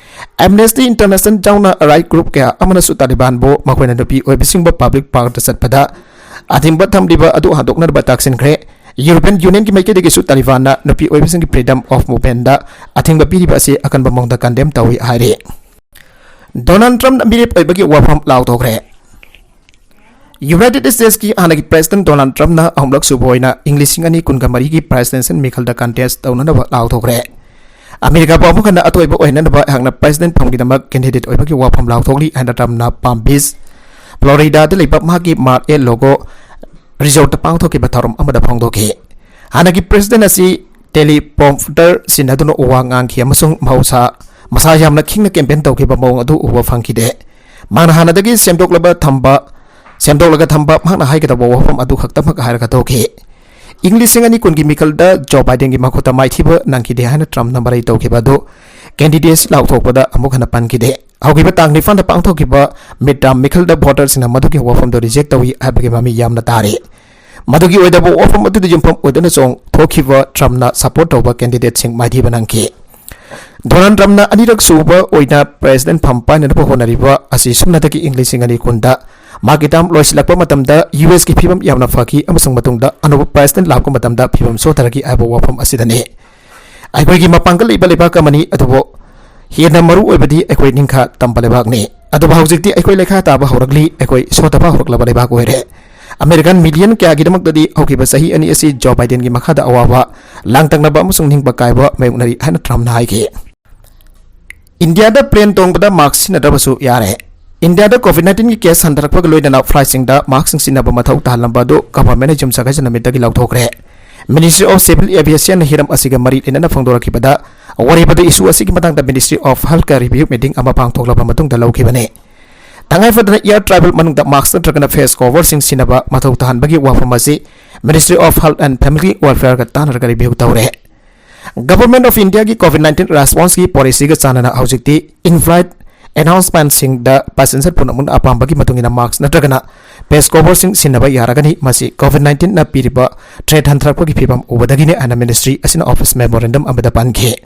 Amnesty International ꯌꯥꯎꯅ ꯔꯥꯏꯠ ꯒ꯭ꯔꯨꯞ ꯀꯌꯥ ꯑꯃꯅꯁꯨ ꯇꯥꯂꯤꯕꯥꯟꯕꯨ ꯃꯈꯣꯏꯅ ꯅꯨꯄꯤ ꯑꯣꯏꯕꯁꯤꯡꯕꯨ ꯄꯕ꯭ꯂꯤꯛ ꯄꯥꯔꯛꯇ ꯆꯠꯄꯗ ꯑꯊꯤꯡꯕ ꯊꯝꯂꯤꯕ ꯑꯗꯨ ꯍꯟꯗꯣꯛꯅꯅꯕ ꯇꯥꯛꯁꯤꯟꯈ꯭ꯔꯦ꯫ ꯌꯨꯔꯣꯄꯤꯌꯟ ꯌꯨꯅꯤꯌꯟꯒꯤ ꯃꯥꯏꯀꯩꯗꯒꯤꯁꯨ ꯇꯥꯂꯤꯕꯥꯟꯅ ꯅꯨꯄꯤ ꯑꯣꯏꯕꯁꯤꯡꯒꯤ ꯐ꯭ꯔꯤꯗꯝ ꯑꯣꯐ ꯃꯨꯚꯃꯦꯟꯗ ꯑꯊꯤꯡꯕ ꯄꯤꯔꯤꯕ ꯑꯁꯤ ꯑꯀꯟꯕ ꯃꯑꯣꯡꯗ ꯀꯟꯗꯦꯝ ꯇꯧꯏ ꯍꯥꯏꯔꯤ꯫ ꯗꯣꯅꯥꯜꯗ ꯇ꯭ꯔꯝꯞꯅ ꯃꯤꯔꯦꯞ ꯑꯣꯏꯕꯒꯤ ꯋꯥꯐꯝ ꯂꯥꯎꯊꯣꯛꯈ꯭ꯔꯦ꯫ ꯌꯨꯅꯥꯏꯇꯦꯗ ꯁ꯭ꯇꯦꯠꯁꯀꯤ ꯍꯥꯟꯅꯒꯤ ꯄ꯭ꯔꯦꯁꯤꯗꯦꯟꯠ ꯗꯣꯅꯥꯜꯗ ꯇ꯭ꯔꯝꯞꯅ ꯑꯍꯨꯝꯂꯛ ꯁꯨꯕ ꯑꯣꯏꯅ ꯏꯪ ꯂꯤꯁꯤꯡ ꯑꯅꯤ ꯀꯨꯟꯒ ꯃꯔꯤꯒꯤ ꯄ꯭ꯔꯦꯁꯤꯗꯦꯟꯁꯤꯌꯦꯜ ꯃꯤꯈꯜꯗ ꯀꯟꯇꯦꯁ ꯇꯧꯅꯅꯕ ꯂꯥꯎꯊꯣꯛꯈ꯭ꯔꯦ꯫ ꯑꯃꯦꯔꯤꯀꯥꯕꯨ ꯑꯃꯨꯛ ꯍꯟꯅ ꯑꯊꯣꯏꯕ ꯑꯣꯏꯍꯟꯅꯅꯕ ꯑꯩꯍꯥꯛꯅ ꯄ꯭ꯔꯦꯁꯤꯗꯦꯟꯠ ꯐꯝꯒꯤꯗꯃꯛ ꯀꯦꯟꯗꯤꯗꯦꯠ ꯑꯣꯏꯕꯒꯤ ꯋꯥꯐꯝ ꯂꯥꯎꯊꯣꯛꯂꯤ ꯍꯥꯏꯅ ꯇ꯭ꯔꯝꯞꯅ ꯄꯥꯝ ꯕꯤꯆ, ꯐ꯭ꯂꯣꯔꯤꯗꯥꯗ ꯂꯩꯕ ꯃꯍꯥꯛꯀꯤ ꯃꯥꯔ ꯑꯦ ꯂꯣꯒꯣ ꯔꯤꯖꯣꯔꯠꯇ ꯄꯥꯡꯊꯣꯛꯈꯤꯕ ꯊꯧꯔꯝ ꯑꯃꯗ ꯐꯣꯡꯗꯣꯛꯈꯤ꯫ ꯍꯥꯟꯅꯒꯤ ꯄ꯭ꯔꯦꯁꯤꯗꯦꯟꯠ ꯑꯁꯤ ꯇꯦꯂꯤꯄ꯭ꯔꯣꯝꯞꯇꯔ ꯁꯤꯖꯤꯟꯅꯗꯨꯅ ꯋꯥ ꯉꯥꯡꯈꯤ ꯑꯃꯁꯨꯡ ꯃꯍꯧꯁꯥ ꯃꯁꯥ ꯌꯥꯝꯅ ꯈꯤꯡꯅ ꯀꯦꯝꯄꯦꯟ ꯇꯧꯈꯤꯕ ꯃꯑꯣꯡ ꯑꯗꯨ ꯎꯕ ꯐꯪꯈꯤꯗꯦ꯫ ꯃꯍꯥꯛꯅ ꯍꯥꯟꯅꯗꯒꯤ ꯁꯦꯝꯗꯣꯛꯂꯕ ꯊꯝꯕ, ꯁꯦꯝꯗꯣꯛꯂꯒ ꯊꯝꯕ ꯃꯍꯥꯛꯅ ꯍꯥꯏꯒꯗꯧꯕ ꯋꯥꯐꯝ ꯑꯗꯨ ꯈꯛꯇꯃꯛ ꯍꯥꯏꯔꯒ ꯇꯣꯛꯈꯤ꯫ ꯏꯪ ꯂꯤꯁꯤꯡ ꯑꯅꯤ ꯀꯨꯟꯒꯤ ꯃꯤꯈꯜꯗ ꯖꯣ ꯕꯥꯏꯗꯦꯟꯒꯤ ꯃꯈꯨꯠꯇ ꯃꯥꯏꯊꯤꯕ ꯅꯪꯈꯤꯗꯦ ꯍꯥꯏꯅ ꯇ꯭ꯔꯝꯞꯅ ꯃꯔꯩ ꯇꯧꯈꯤꯕ ꯑꯗꯨ ꯀꯦꯟꯗꯤꯗꯦꯠꯁ ꯂꯥꯎꯊꯣꯛꯄꯗ ꯑꯃꯨꯛ ꯍꯟꯅ ꯄꯟꯈꯤꯗꯦ꯫ ꯍꯧꯈꯤꯕ ꯇꯥꯡ ꯅꯤꯄꯥꯟꯗ ꯄꯥꯡꯊꯣꯛꯈꯤꯕ ꯃꯤꯗ ꯇꯥꯔꯝ ꯃꯤꯈꯜꯗ ꯚꯣꯇꯔꯁꯤꯡꯅ ꯃꯗꯨꯒꯤ ꯋꯥꯐꯝꯗꯨ ꯔꯤꯖꯦꯛ ꯇꯧꯏ ꯍꯥꯏꯕꯒꯤ ꯃꯃꯤ ꯌꯥꯝꯅ ꯇꯥꯔꯤ꯫ ꯃꯗꯨꯒꯤ ꯑꯣꯏꯗꯕ ꯋꯥꯐꯝ ꯑꯗꯨꯗ ꯌꯨꯝꯐꯝ ꯑꯣꯏꯗꯨꯅ ꯆꯣꯡꯊꯣꯛꯈꯤꯕ ꯇ꯭ꯔꯝꯞꯅ ꯁꯄꯣꯔꯠ ꯇꯧꯕ ꯀꯦꯟꯗꯤꯗꯦꯠꯁꯤꯡ ꯃꯥꯏꯊꯤꯕ ꯅꯪꯈꯤ꯫ ꯗꯣꯅꯥꯜꯗ ꯇ꯭ꯔꯝꯞꯅ ꯑꯅꯤꯔꯛ ꯁꯨꯕ ꯑꯣꯏꯅ ꯄ꯭ꯔꯦꯁꯤꯗꯦꯟꯠ ꯐꯝ ꯄꯥꯏꯅꯅꯕ ꯍꯣꯠꯅꯔꯤꯕ ꯑꯁꯤ ꯁꯨꯞꯅꯇꯒꯤ ꯏꯪ ꯂꯤꯁꯤꯡ ꯑꯅꯤ ꯀꯨꯟꯗ ꯃꯍꯥꯛꯀꯤ ꯇꯥꯔꯝ ꯂꯣꯏꯁꯤꯜꯂꯛꯄ ꯃꯇꯝꯗ ꯌꯨ ꯑꯦꯁꯀꯤ ꯐꯤꯕꯝ ꯌꯥꯝꯅ ꯐꯈꯤ ꯑꯃꯁꯨꯡ ꯃꯇꯨꯡꯗ ꯑꯅꯧꯕ ꯄ꯭ꯔꯦꯁꯤꯗꯦꯟꯠ ꯂꯥꯛꯄ ꯃꯇꯝꯗ ꯐꯤꯕꯝ ꯁꯣꯊꯔꯛꯈꯤ ꯍꯥꯏꯕ ꯋꯥꯐꯝ ꯑꯁꯤꯗꯅꯤ꯫ ꯑꯩꯈꯣꯏꯒꯤ ꯃꯄꯥꯡꯒꯜ ꯂꯩꯕ ꯂꯩꯕꯥꯛ ꯑꯃꯅꯤ, ꯑꯗꯨꯕꯨ ꯍꯦꯟꯅ ꯃꯔꯨ ꯑꯣꯏꯕꯗꯤ ꯑꯩꯈꯣꯏ ꯅꯤꯡꯈꯥ ꯇꯝꯕ ꯂꯩꯕꯥꯛꯅꯤ꯫ ꯑꯗꯨꯕꯨ ꯍꯧꯖꯤꯛꯇꯤ ꯑꯩꯈꯣꯏ ꯂꯩꯈꯥ ꯇꯥꯕ ꯍꯧꯔꯛꯂꯤ, ꯑꯩꯈꯣꯏ ꯁꯣꯊꯕ ꯍꯧꯔꯛꯂꯕ ꯂꯩꯕꯥꯛ ꯑꯣꯏꯔꯦ꯫ ꯑꯃꯦꯔꯤꯀꯥꯟ ꯃꯤꯂꯤꯌꯟ ꯀꯌꯥꯒꯤꯗꯃꯛꯇꯗꯤ ꯍꯧꯈꯤꯕ ꯆꯍꯤ ꯑꯅꯤ ꯑꯁꯤ ꯖꯣ ꯕꯥꯏꯗꯦꯟꯒꯤ ꯃꯈꯥꯗ ꯑꯋꯥꯕ, ꯂꯥꯡꯇꯛꯅꯕ ꯑꯃꯁꯨꯡ ꯅꯤꯡꯕ ꯀꯥꯏꯕ ꯃꯥꯌꯣꯛꯅꯔꯤ ꯍꯥꯏꯅ ꯇ꯭ꯔꯝꯞꯅ ꯍꯥꯏꯈꯤ꯫ ꯏꯟꯗꯤꯌꯥꯗ ꯄ꯭ꯂꯦꯟ ꯇꯣꯡꯕꯗ ꯃꯥꯁꯛ ꯁꯤꯖꯤꯟꯅꯗ꯭ꯔꯕꯁꯨ ꯌꯥꯔꯦ꯫ ꯏꯟꯗꯤꯌꯥꯗ ꯀꯣꯚꯤꯗ ꯅꯥꯏꯟꯇꯤꯟꯒꯤ ꯀꯦꯁ ꯍꯟꯊꯔꯛꯄꯒ ꯂꯣꯏꯅꯅ ꯐ꯭ꯂꯥꯏꯠꯁꯤꯡꯗ ꯃꯥꯁꯛꯁꯤꯡ ꯁꯤꯖꯤꯟꯅꯕ ꯃꯊꯧ ꯇꯥꯍꯜꯂꯝꯕ ꯑꯗꯨ ꯒꯚꯔꯟꯃꯦꯟꯠꯅ ꯌꯨꯝꯁꯀꯩꯁ ꯅꯨꯃꯤꯠꯇꯒꯤ ꯂꯧꯊꯣꯛꯈ꯭ꯔꯦ꯫ Ministry of Civil Aviationꯅ ꯍꯤꯔꯝ ꯑꯁꯤꯒ ꯃꯔꯤ ꯂꯩꯅꯅ ꯐꯣꯡꯗꯣꯔꯛꯈꯤꯕꯗ, ꯑꯋꯥꯔꯤꯕꯗ issue ꯑꯁꯤꯒꯤ ꯃꯇꯥꯡꯗ Ministry of Healthꯀ review meeting ꯑꯃ ꯄꯥꯡꯊꯣꯛꯂꯕ ꯃꯇꯨꯡꯗ ꯂꯧꯈꯤꯕꯅꯤ꯫ ꯇꯉꯥꯏ ꯐꯗꯅ air travel ꯃꯅꯨꯡꯗ ꯃꯥꯁꯛ ꯅꯠꯇ꯭ꯔꯒꯅ face coverꯁꯤꯡ ꯁꯤꯖꯤꯟꯅꯕ ꯃꯊꯧ ꯇꯥꯍꯟꯕꯒꯤ ꯋꯥꯐꯝ ꯑꯁꯤ Ministry of Health and Family Welfareꯒ ꯇꯥꯟꯅꯔꯒ review ꯇꯧꯔꯦ꯫ Government of Indiaꯒꯤ ꯀꯣꯚꯤꯗ ꯅꯥꯏꯟꯇꯤꯟ responseꯀꯤ policyꯒ ꯆꯥꯟꯅꯅ ꯍꯧꯖꯤꯛꯇꯤ in-flight announcementꯁꯤꯡꯗ passenger ꯄꯨꯝꯅꯃꯛꯅ ꯑꯄꯥꯝꯕꯒꯤ ꯃꯇꯨꯡ ꯏꯟꯅ ꯃꯥꯁꯛ ꯅꯠꯇ꯭ꯔꯒꯅ face coverꯁꯤꯡ ꯁꯤꯖꯤꯟꯅꯕ ꯌꯥꯔꯒꯅꯤ꯫ ꯃꯁꯤ ꯀꯣꯚꯤꯗ ꯅꯥꯏꯟꯇꯤꯟꯅ ꯄꯤꯔꯤꯕ threat ꯍꯟꯊꯔꯛꯄꯒꯤ ꯐꯤꯚꯝ ꯎꯕꯗꯒꯤꯅꯤ ꯍꯥꯏꯅ ministry ꯑꯁꯤꯅ office memorandum ꯑꯃꯗ ꯄꯟꯈꯤ꯫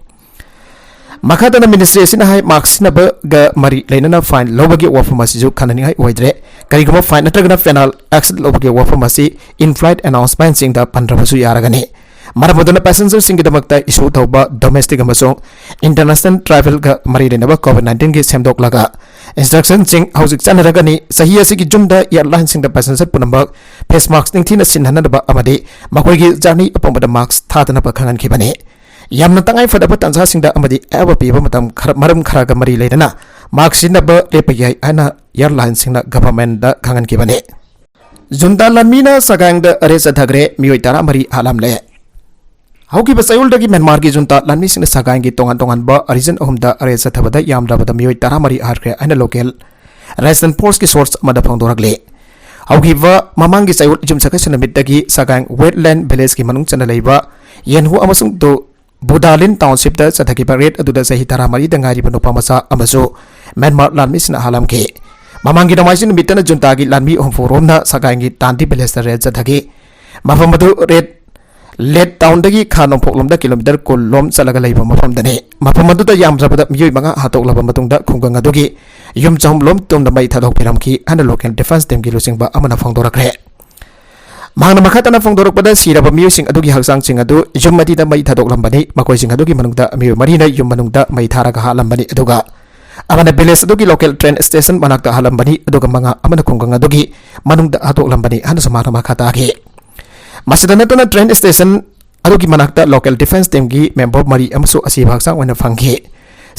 ꯃꯈꯥ ꯇꯥꯅ ministry ꯑꯁꯤꯅ ꯍꯥꯏ, ꯃꯥꯁꯛ ꯁꯤꯖꯤꯟꯅꯕꯒ ꯃꯔꯤ ꯂꯩꯅꯅ fine ꯂꯧꯕꯒꯤ ꯋꯥꯐꯝ ꯑꯁꯤꯁꯨ ꯈꯟꯅꯅꯤꯡꯉꯥꯏ ꯑꯣꯏꯗ꯭ꯔꯦ꯫ ꯀꯔꯤꯒꯨꯝꯕ fine ꯅꯠꯇ꯭ꯔꯒꯅ penal action ꯂꯧꯕꯒꯤ ꯋꯥꯐꯝ ꯑꯁꯤ in-flight announcementꯁꯤꯡꯗ ꯄꯟꯗ꯭ꯔꯕꯁꯨ ꯌꯥꯔꯒꯅꯤ꯫ ꯃꯔꯝ ꯑꯗꯨꯅ passengerꯁꯤꯡꯒꯤꯗꯃꯛꯇ issue ꯇꯧꯕ domestic ꯑꯃꯁꯨꯡ international travelꯒ ꯃꯔꯤ ꯂꯩꯅꯕ COVID nineteenꯒꯤ ꯁꯦꯝꯗꯣꯛꯂꯒ instructionꯁꯤꯡ ꯍꯧꯖꯤꯛ ꯆꯠꯅꯔꯒꯅꯤ꯫ ꯆꯍꯤ ꯑꯁꯤꯒꯤ Juneꯗ airlineꯁꯤꯡꯗ passenger ꯄꯨꯝꯅꯃꯛ face mask ꯅꯤꯡꯊꯤꯅ ꯁꯤꯖꯤꯟꯅꯅꯕ ꯑꯃꯗꯤ ꯃꯈꯣꯏꯒꯤ journey ꯑꯄꯨꯝꯕꯗ mask ꯊꯥꯗꯅꯕ ꯈꯪꯍꯟꯈꯤꯕꯅꯤ꯫ ꯌꯥꯝꯅ ꯇꯉꯥꯏ ꯐꯗꯕ ꯇꯥꯟꯖꯥꯁꯤꯡꯗ ꯑꯃꯗꯤ ꯑꯌꯥꯕ ꯄꯤꯕ ꯃꯇꯝ ꯈꯔ, ꯃꯔꯝ ꯈꯔꯒ ꯃꯔꯤ ꯂꯩꯅꯅ mask ꯁꯤꯖꯤꯟꯅꯕ ꯂꯦꯞꯄ ꯌꯥꯏ ꯍꯥꯏꯅ airlineꯁꯤꯡꯅ governmentꯗ ꯈꯪꯍꯟꯈꯤꯕꯅꯤ꯫ Junta ꯂꯥꯟꯃꯤꯅ ꯁꯒꯥꯡꯗ raid ꯆꯠꯊꯈ꯭ꯔꯦ, ꯃꯤꯑꯣꯏ ꯇꯔꯥꯃꯔꯤ ꯍꯥꯠꯂꯝꯂꯦ꯫ ꯍꯧꯈꯤꯕ ꯆꯌꯣꯜꯗꯒꯤ ꯃ꯭ꯌꯥꯟꯃꯥꯔꯒꯤ junta ꯂꯥꯟꯃꯤꯁꯤꯡꯅ ꯁꯒꯥꯡꯒꯤ ꯇꯣꯉꯥꯟ ꯇꯣꯉꯥꯟꯕ region ꯑꯍꯨꯝꯗ raid ꯆꯠꯊꯕꯗ ꯌꯥꯝꯗ꯭ꯔꯕꯗ ꯃꯤꯑꯣꯏ ꯇꯔꯥꯃꯔꯤ ꯍꯥꯠꯈ꯭ꯔꯦ ꯍꯥꯏꯅ local response forceꯀꯤ source ꯑꯃꯗ ꯐꯣꯡꯗꯣꯔꯛꯂꯤ꯫ ꯍꯧꯈꯤꯕ ꯃꯃꯥꯡꯒꯤ ꯆꯌꯣꯜ ꯌꯨꯝꯁꯀꯩꯁ ꯅꯨꯃꯤꯠꯇꯒꯤ ꯁꯒꯥꯡ wetland villageꯀꯤ ꯃꯅꯨꯡ ꯆꯟꯅ ꯂꯩꯕ ꯌꯦꯟꯍꯨ ꯑꯃꯁꯨꯡ ꯗꯨ ꯕꯨꯗꯥꯂꯤꯟ townshipꯇ ꯆꯠꯊꯈꯤꯕ raid ꯑꯗꯨꯗ ꯆꯍꯤ ꯇꯔꯥꯃꯔꯤꯗ ꯉꯥꯏꯔꯤꯕ ꯅꯨꯄꯥ ꯃꯆꯥ ꯑꯃꯁꯨ ꯃ꯭ꯌꯥꯟꯃꯥꯔ ꯂꯥꯟꯃꯤꯁꯤꯡꯅ ꯍꯥꯠꯂꯝꯈꯤ꯫ ꯃꯃꯥꯡꯒꯤ ꯅꯣꯡꯃꯥꯏꯖꯤꯡ ꯅꯨꯃꯤꯠꯇꯅ juntaꯒꯤ ꯂꯥꯟꯃꯤ ꯍꯨꯝꯐꯨ ꯔꯣꯝꯅ ꯁꯒꯥꯏꯒꯤ ꯇꯥꯟꯗꯤ villageꯇ raid ꯆꯠꯊꯈꯤ꯫ ꯃꯐꯝ ꯑꯗꯨ raid ꯂꯦꯠ townꯗꯒꯤ ꯈꯥ ꯅꯣꯡꯄꯣꯛꯂꯣꯝꯗ kilometre ꯀꯨꯟ ꯂꯣꯝ ꯆꯠꯂꯒ ꯂꯩꯕ ꯃꯐꯝꯗꯅꯤ꯫ ꯃꯐꯝ ꯑꯗꯨꯗ ꯌꯥꯝꯗ꯭ꯔꯕꯗ ꯃꯤꯑꯣꯏ ꯃꯉꯥ ꯍꯥꯠꯇꯣꯛꯂꯕ ꯃꯇꯨꯡꯗ ꯈꯨꯡꯒꯪ ꯑꯗꯨꯒꯤ ꯌꯨꯝ ꯆꯍꯨꯝ ꯂꯣꯝ ꯇꯨꯝꯅ ꯃꯩ ꯊꯥꯗꯣꯛꯄꯤꯔꯝꯈꯤ ꯍꯥꯏꯅ local defence teamꯒꯤ ꯂꯨꯆꯤꯡꯕ ꯑꯃꯅ ꯐꯣꯡꯗꯣꯔꯛꯈ꯭ꯔꯦ꯫ ꯃꯍꯥꯛꯅ ꯃꯈꯥ ꯇꯥꯅ ꯐꯣꯡꯗꯣꯔꯛꯄꯗ, ꯁꯤꯔꯕ ꯃꯤꯑꯣꯏꯁꯤꯡ ꯑꯗꯨꯒꯤ ꯍꯛꯆꯥꯡꯁꯤꯡ ꯑꯗꯨ ꯌꯨꯝ ꯑꯅꯤꯗ ꯃꯩ ꯊꯥꯗꯣꯛꯂꯝꯕꯅꯤ꯫ ꯃꯈꯣꯏꯁꯤꯡ ꯑꯗꯨꯒꯤ ꯃꯅꯨꯡꯗ ꯃꯤꯑꯣꯏ ꯃꯔꯤꯅ ꯌꯨꯝ ꯃꯅꯨꯡꯗ ꯃꯩ ꯊꯥꯔꯒ ꯍꯥꯠꯂꯝꯕꯅꯤ, ꯑꯗꯨꯒ ꯑꯃꯅ village ꯑꯗꯨꯒꯤ local train station ꯃꯅꯥꯛꯇ ꯍꯥꯠꯂꯝꯕꯅꯤ, ꯑꯗꯨꯒ ꯃꯉꯥ ꯑꯃꯅ ꯈꯨꯡꯒꯪ ꯑꯗꯨꯒꯤ ꯃꯅꯨꯡꯗ ꯍꯥꯠꯇꯣꯛꯂꯝꯕꯅꯤ ꯍꯥꯏꯅꯁꯨ ꯃꯍꯥꯛꯅ ꯃꯈꯥ ꯇꯥꯈꯤ꯫ ꯃꯁꯤꯗ ꯅꯠꯇꯅ train station ꯑꯗꯨꯒꯤ ꯃꯅꯥꯛꯇ local defence teamꯒꯤ member ꯃꯔꯤ ꯑꯃꯁꯨ ꯑꯁꯤꯕ ꯍꯛꯆꯥꯡ ꯑꯣꯏꯅ ꯐꯪꯈꯤ꯫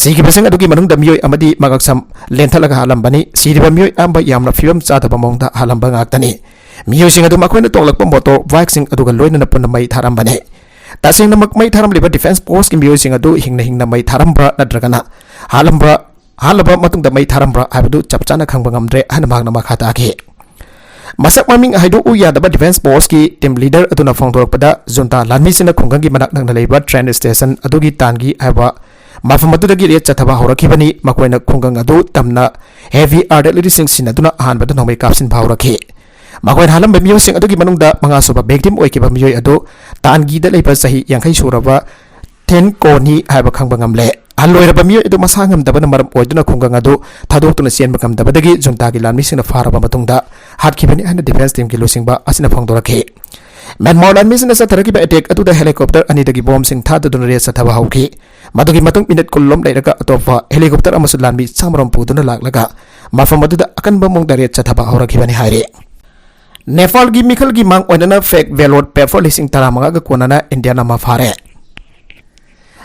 ꯁꯤꯈꯤꯕꯁꯤꯡ ꯑꯗꯨꯒꯤ ꯃꯅꯨꯡꯗ ꯃꯤꯑꯣꯏ ꯑꯃꯗꯤ ꯃꯉꯛꯁꯝ ꯂꯦꯟꯊꯠꯂꯒ ꯍꯥꯠꯂꯝꯕꯅꯤ꯫ ꯁꯤꯔꯤꯕ ꯃꯤꯑꯣꯏ ꯑꯌꯥꯝꯕ ꯌꯥꯝꯅ ꯐꯤꯕꯝ ꯆꯥꯗꯕ ꯃꯑꯣꯡꯗ ꯍꯥꯠꯂꯝꯕ ꯉꯥꯛꯇꯅꯤ꯫ ꯃꯤꯑꯣꯏꯁꯤꯡ ꯑꯗꯨ ꯃꯈꯣꯏꯅ ꯇꯣꯡꯂꯛꯄ motor bikeꯁꯤꯡ ꯑꯗꯨꯒ ꯂꯣꯏꯅꯅ ꯄꯨꯟꯅ ꯃꯩ ꯊꯥꯔꯝꯕꯅꯤ꯫ ꯇꯁꯦꯡꯅꯃꯛ ꯃꯩ ꯊꯥꯔꯝꯂꯤꯕ defence forceꯀꯤ ꯃꯤꯑꯣꯏꯁꯤꯡ ꯑꯗꯨ ꯍꯤꯡꯅ ꯍꯤꯡꯅ ꯃꯩ ꯊꯥꯔꯝꯕ꯭ꯔꯥ ꯅꯠꯇ꯭ꯔꯒꯅ ꯍꯥꯠꯂꯝꯕ꯭ꯔꯥ, ꯍꯥꯠꯂꯕ ꯃꯇꯨꯡꯗ ꯃꯩ ꯊꯥꯔꯝꯕ꯭ꯔꯥ ꯍꯥꯏꯕꯗꯨ ꯆꯞ ꯆꯥꯅ ꯈꯪꯕ ꯉꯝꯗ꯭ꯔꯦ ꯍꯥꯏꯅ ꯃꯍꯥꯛꯅ ꯃꯈꯥ ꯇꯥꯈꯤ꯫ ꯃꯁꯛ ꯃꯃꯤꯡ ꯍꯥꯏꯗꯣꯛꯎ ꯌꯥꯗꯕ defence forceꯀꯤ team leader ꯑꯗꯨꯅ ꯐꯣꯡꯗꯣꯔꯛꯄꯗ, junta ꯂꯥꯟꯃꯤꯁꯤꯡꯅ ꯈꯨꯡꯒꯪꯒꯤ ꯃꯅꯥꯛ ꯅꯛꯅ ꯂꯩꯕ train station ꯑꯗꯨꯒꯤ ꯇꯥꯟꯒꯤ ꯍꯥꯏꯕ ꯃꯐꯝ ꯑꯗꯨꯗꯒꯤ raid ꯆꯠꯊꯕ ꯍꯧꯔꯛꯈꯤꯕꯅꯤ꯫ ꯃꯈꯣꯏꯅ ꯈꯨꯡꯒꯪ ꯑꯗꯨ ꯇꯝꯅ heavy artilleryꯁꯤꯡ ꯁꯤꯖꯤꯟꯅꯗꯨꯅ ꯑꯍꯥꯟꯕꯗ ꯅꯣꯡꯃꯩ ꯀꯥꯞꯁꯤꯟꯕ ꯍꯧꯔꯛꯈꯤ꯫ ꯃꯈꯣꯏꯅ ꯍꯥꯠꯂꯝꯕ ꯃꯤꯑꯣꯏꯁꯤꯡ ꯑꯗꯨꯒꯤ ꯃꯅꯨꯡꯗ ꯃꯉꯥꯁꯨꯕ victim ꯑꯣꯏꯈꯤꯕ ꯃꯤꯑꯣꯏ ꯑꯗꯨ ꯇꯥꯟꯒꯤꯗ ꯂꯩꯕ ꯆꯍꯤ ꯌꯥꯡꯈꯩ ꯁꯨꯔꯕ Thin Ko ꯅꯤ ꯍꯥꯏꯕ ꯈꯪꯕ ꯉꯝꯂꯦ꯫ ꯍꯜꯂꯣꯏꯔꯕ ꯃꯤꯑꯣꯏ ꯑꯗꯨ ꯃꯁꯥ ꯉꯝꯗꯕꯅ ꯃꯔꯝ ꯑꯣꯏꯗꯨꯅ ꯈꯨꯡꯒꯪ ꯑꯗꯨ ꯊꯥꯗꯣꯛꯇꯨꯅ ꯆꯦꯟꯕ ꯉꯝꯗꯕꯗꯒꯤ juntaꯒꯤ ꯂꯥꯟꯃꯤꯁꯤꯡꯅ ꯐꯥꯔꯕ ꯃꯇꯨꯡꯗ ꯍꯥꯠꯈꯤꯕꯅꯤ ꯍꯥꯏꯅ defence teamꯒꯤ ꯂꯨꯆꯤꯡꯕ ꯑꯁꯤꯅ ꯐꯣꯡꯗꯣꯔꯛꯈꯤ꯫ ꯃ꯭ꯌꯥꯟꯃꯥꯔ ꯂꯥꯟꯃꯤꯁꯤꯡꯅ ꯆꯠꯊꯔꯛꯈꯤꯕ ꯑꯦꯇꯦꯛ ꯑꯗꯨꯗ ꯍꯦꯂꯤꯀꯣꯞꯇꯔ ꯑꯅꯤꯗꯒꯤ ꯕꯣꯝꯁꯤꯡ ꯊꯥꯗꯗꯨꯅ ꯔꯦꯗ ꯆꯠꯊꯕ ꯍꯧꯈꯤ꯫ ꯃꯗꯨꯒꯤ ꯃꯇꯨꯡ ꯃꯤꯅꯤꯠ ꯀꯨꯟ ꯂꯣꯝ ꯂꯩꯔꯒ ꯑꯇꯣꯞꯄ ꯍꯦꯂꯤꯀꯣꯞꯇꯔ ꯑꯃꯁꯨ ꯂꯥꯟꯃꯤ ꯆꯥꯃꯔꯣꯝ ꯄꯨꯗꯨꯅ ꯂꯥꯛꯂꯒ ꯃꯐꯝ ꯑꯗꯨꯗ ꯑꯀꯟꯕ ꯃꯑꯣꯡꯗ ꯔꯦꯗ ꯆꯠꯊꯕ ꯍꯧꯔꯛꯈꯤꯕꯅꯤ ꯍꯥꯏꯔꯤ꯫ ꯅꯦꯄꯥꯜꯒꯤ ꯃꯤꯈꯜꯒꯤ ꯃꯥꯡ ꯑꯣꯏꯅꯅ ꯐꯦꯛ ꯕꯦꯂꯣꯠ ꯄꯦꯄꯔ ꯂꯤꯁꯤꯡ ꯇꯔꯥꯃꯉꯥꯒ ꯀꯣꯟꯅꯅ ꯏꯟꯗꯤꯌꯥꯟ ꯑꯃ ꯐꯥꯔꯦ꯫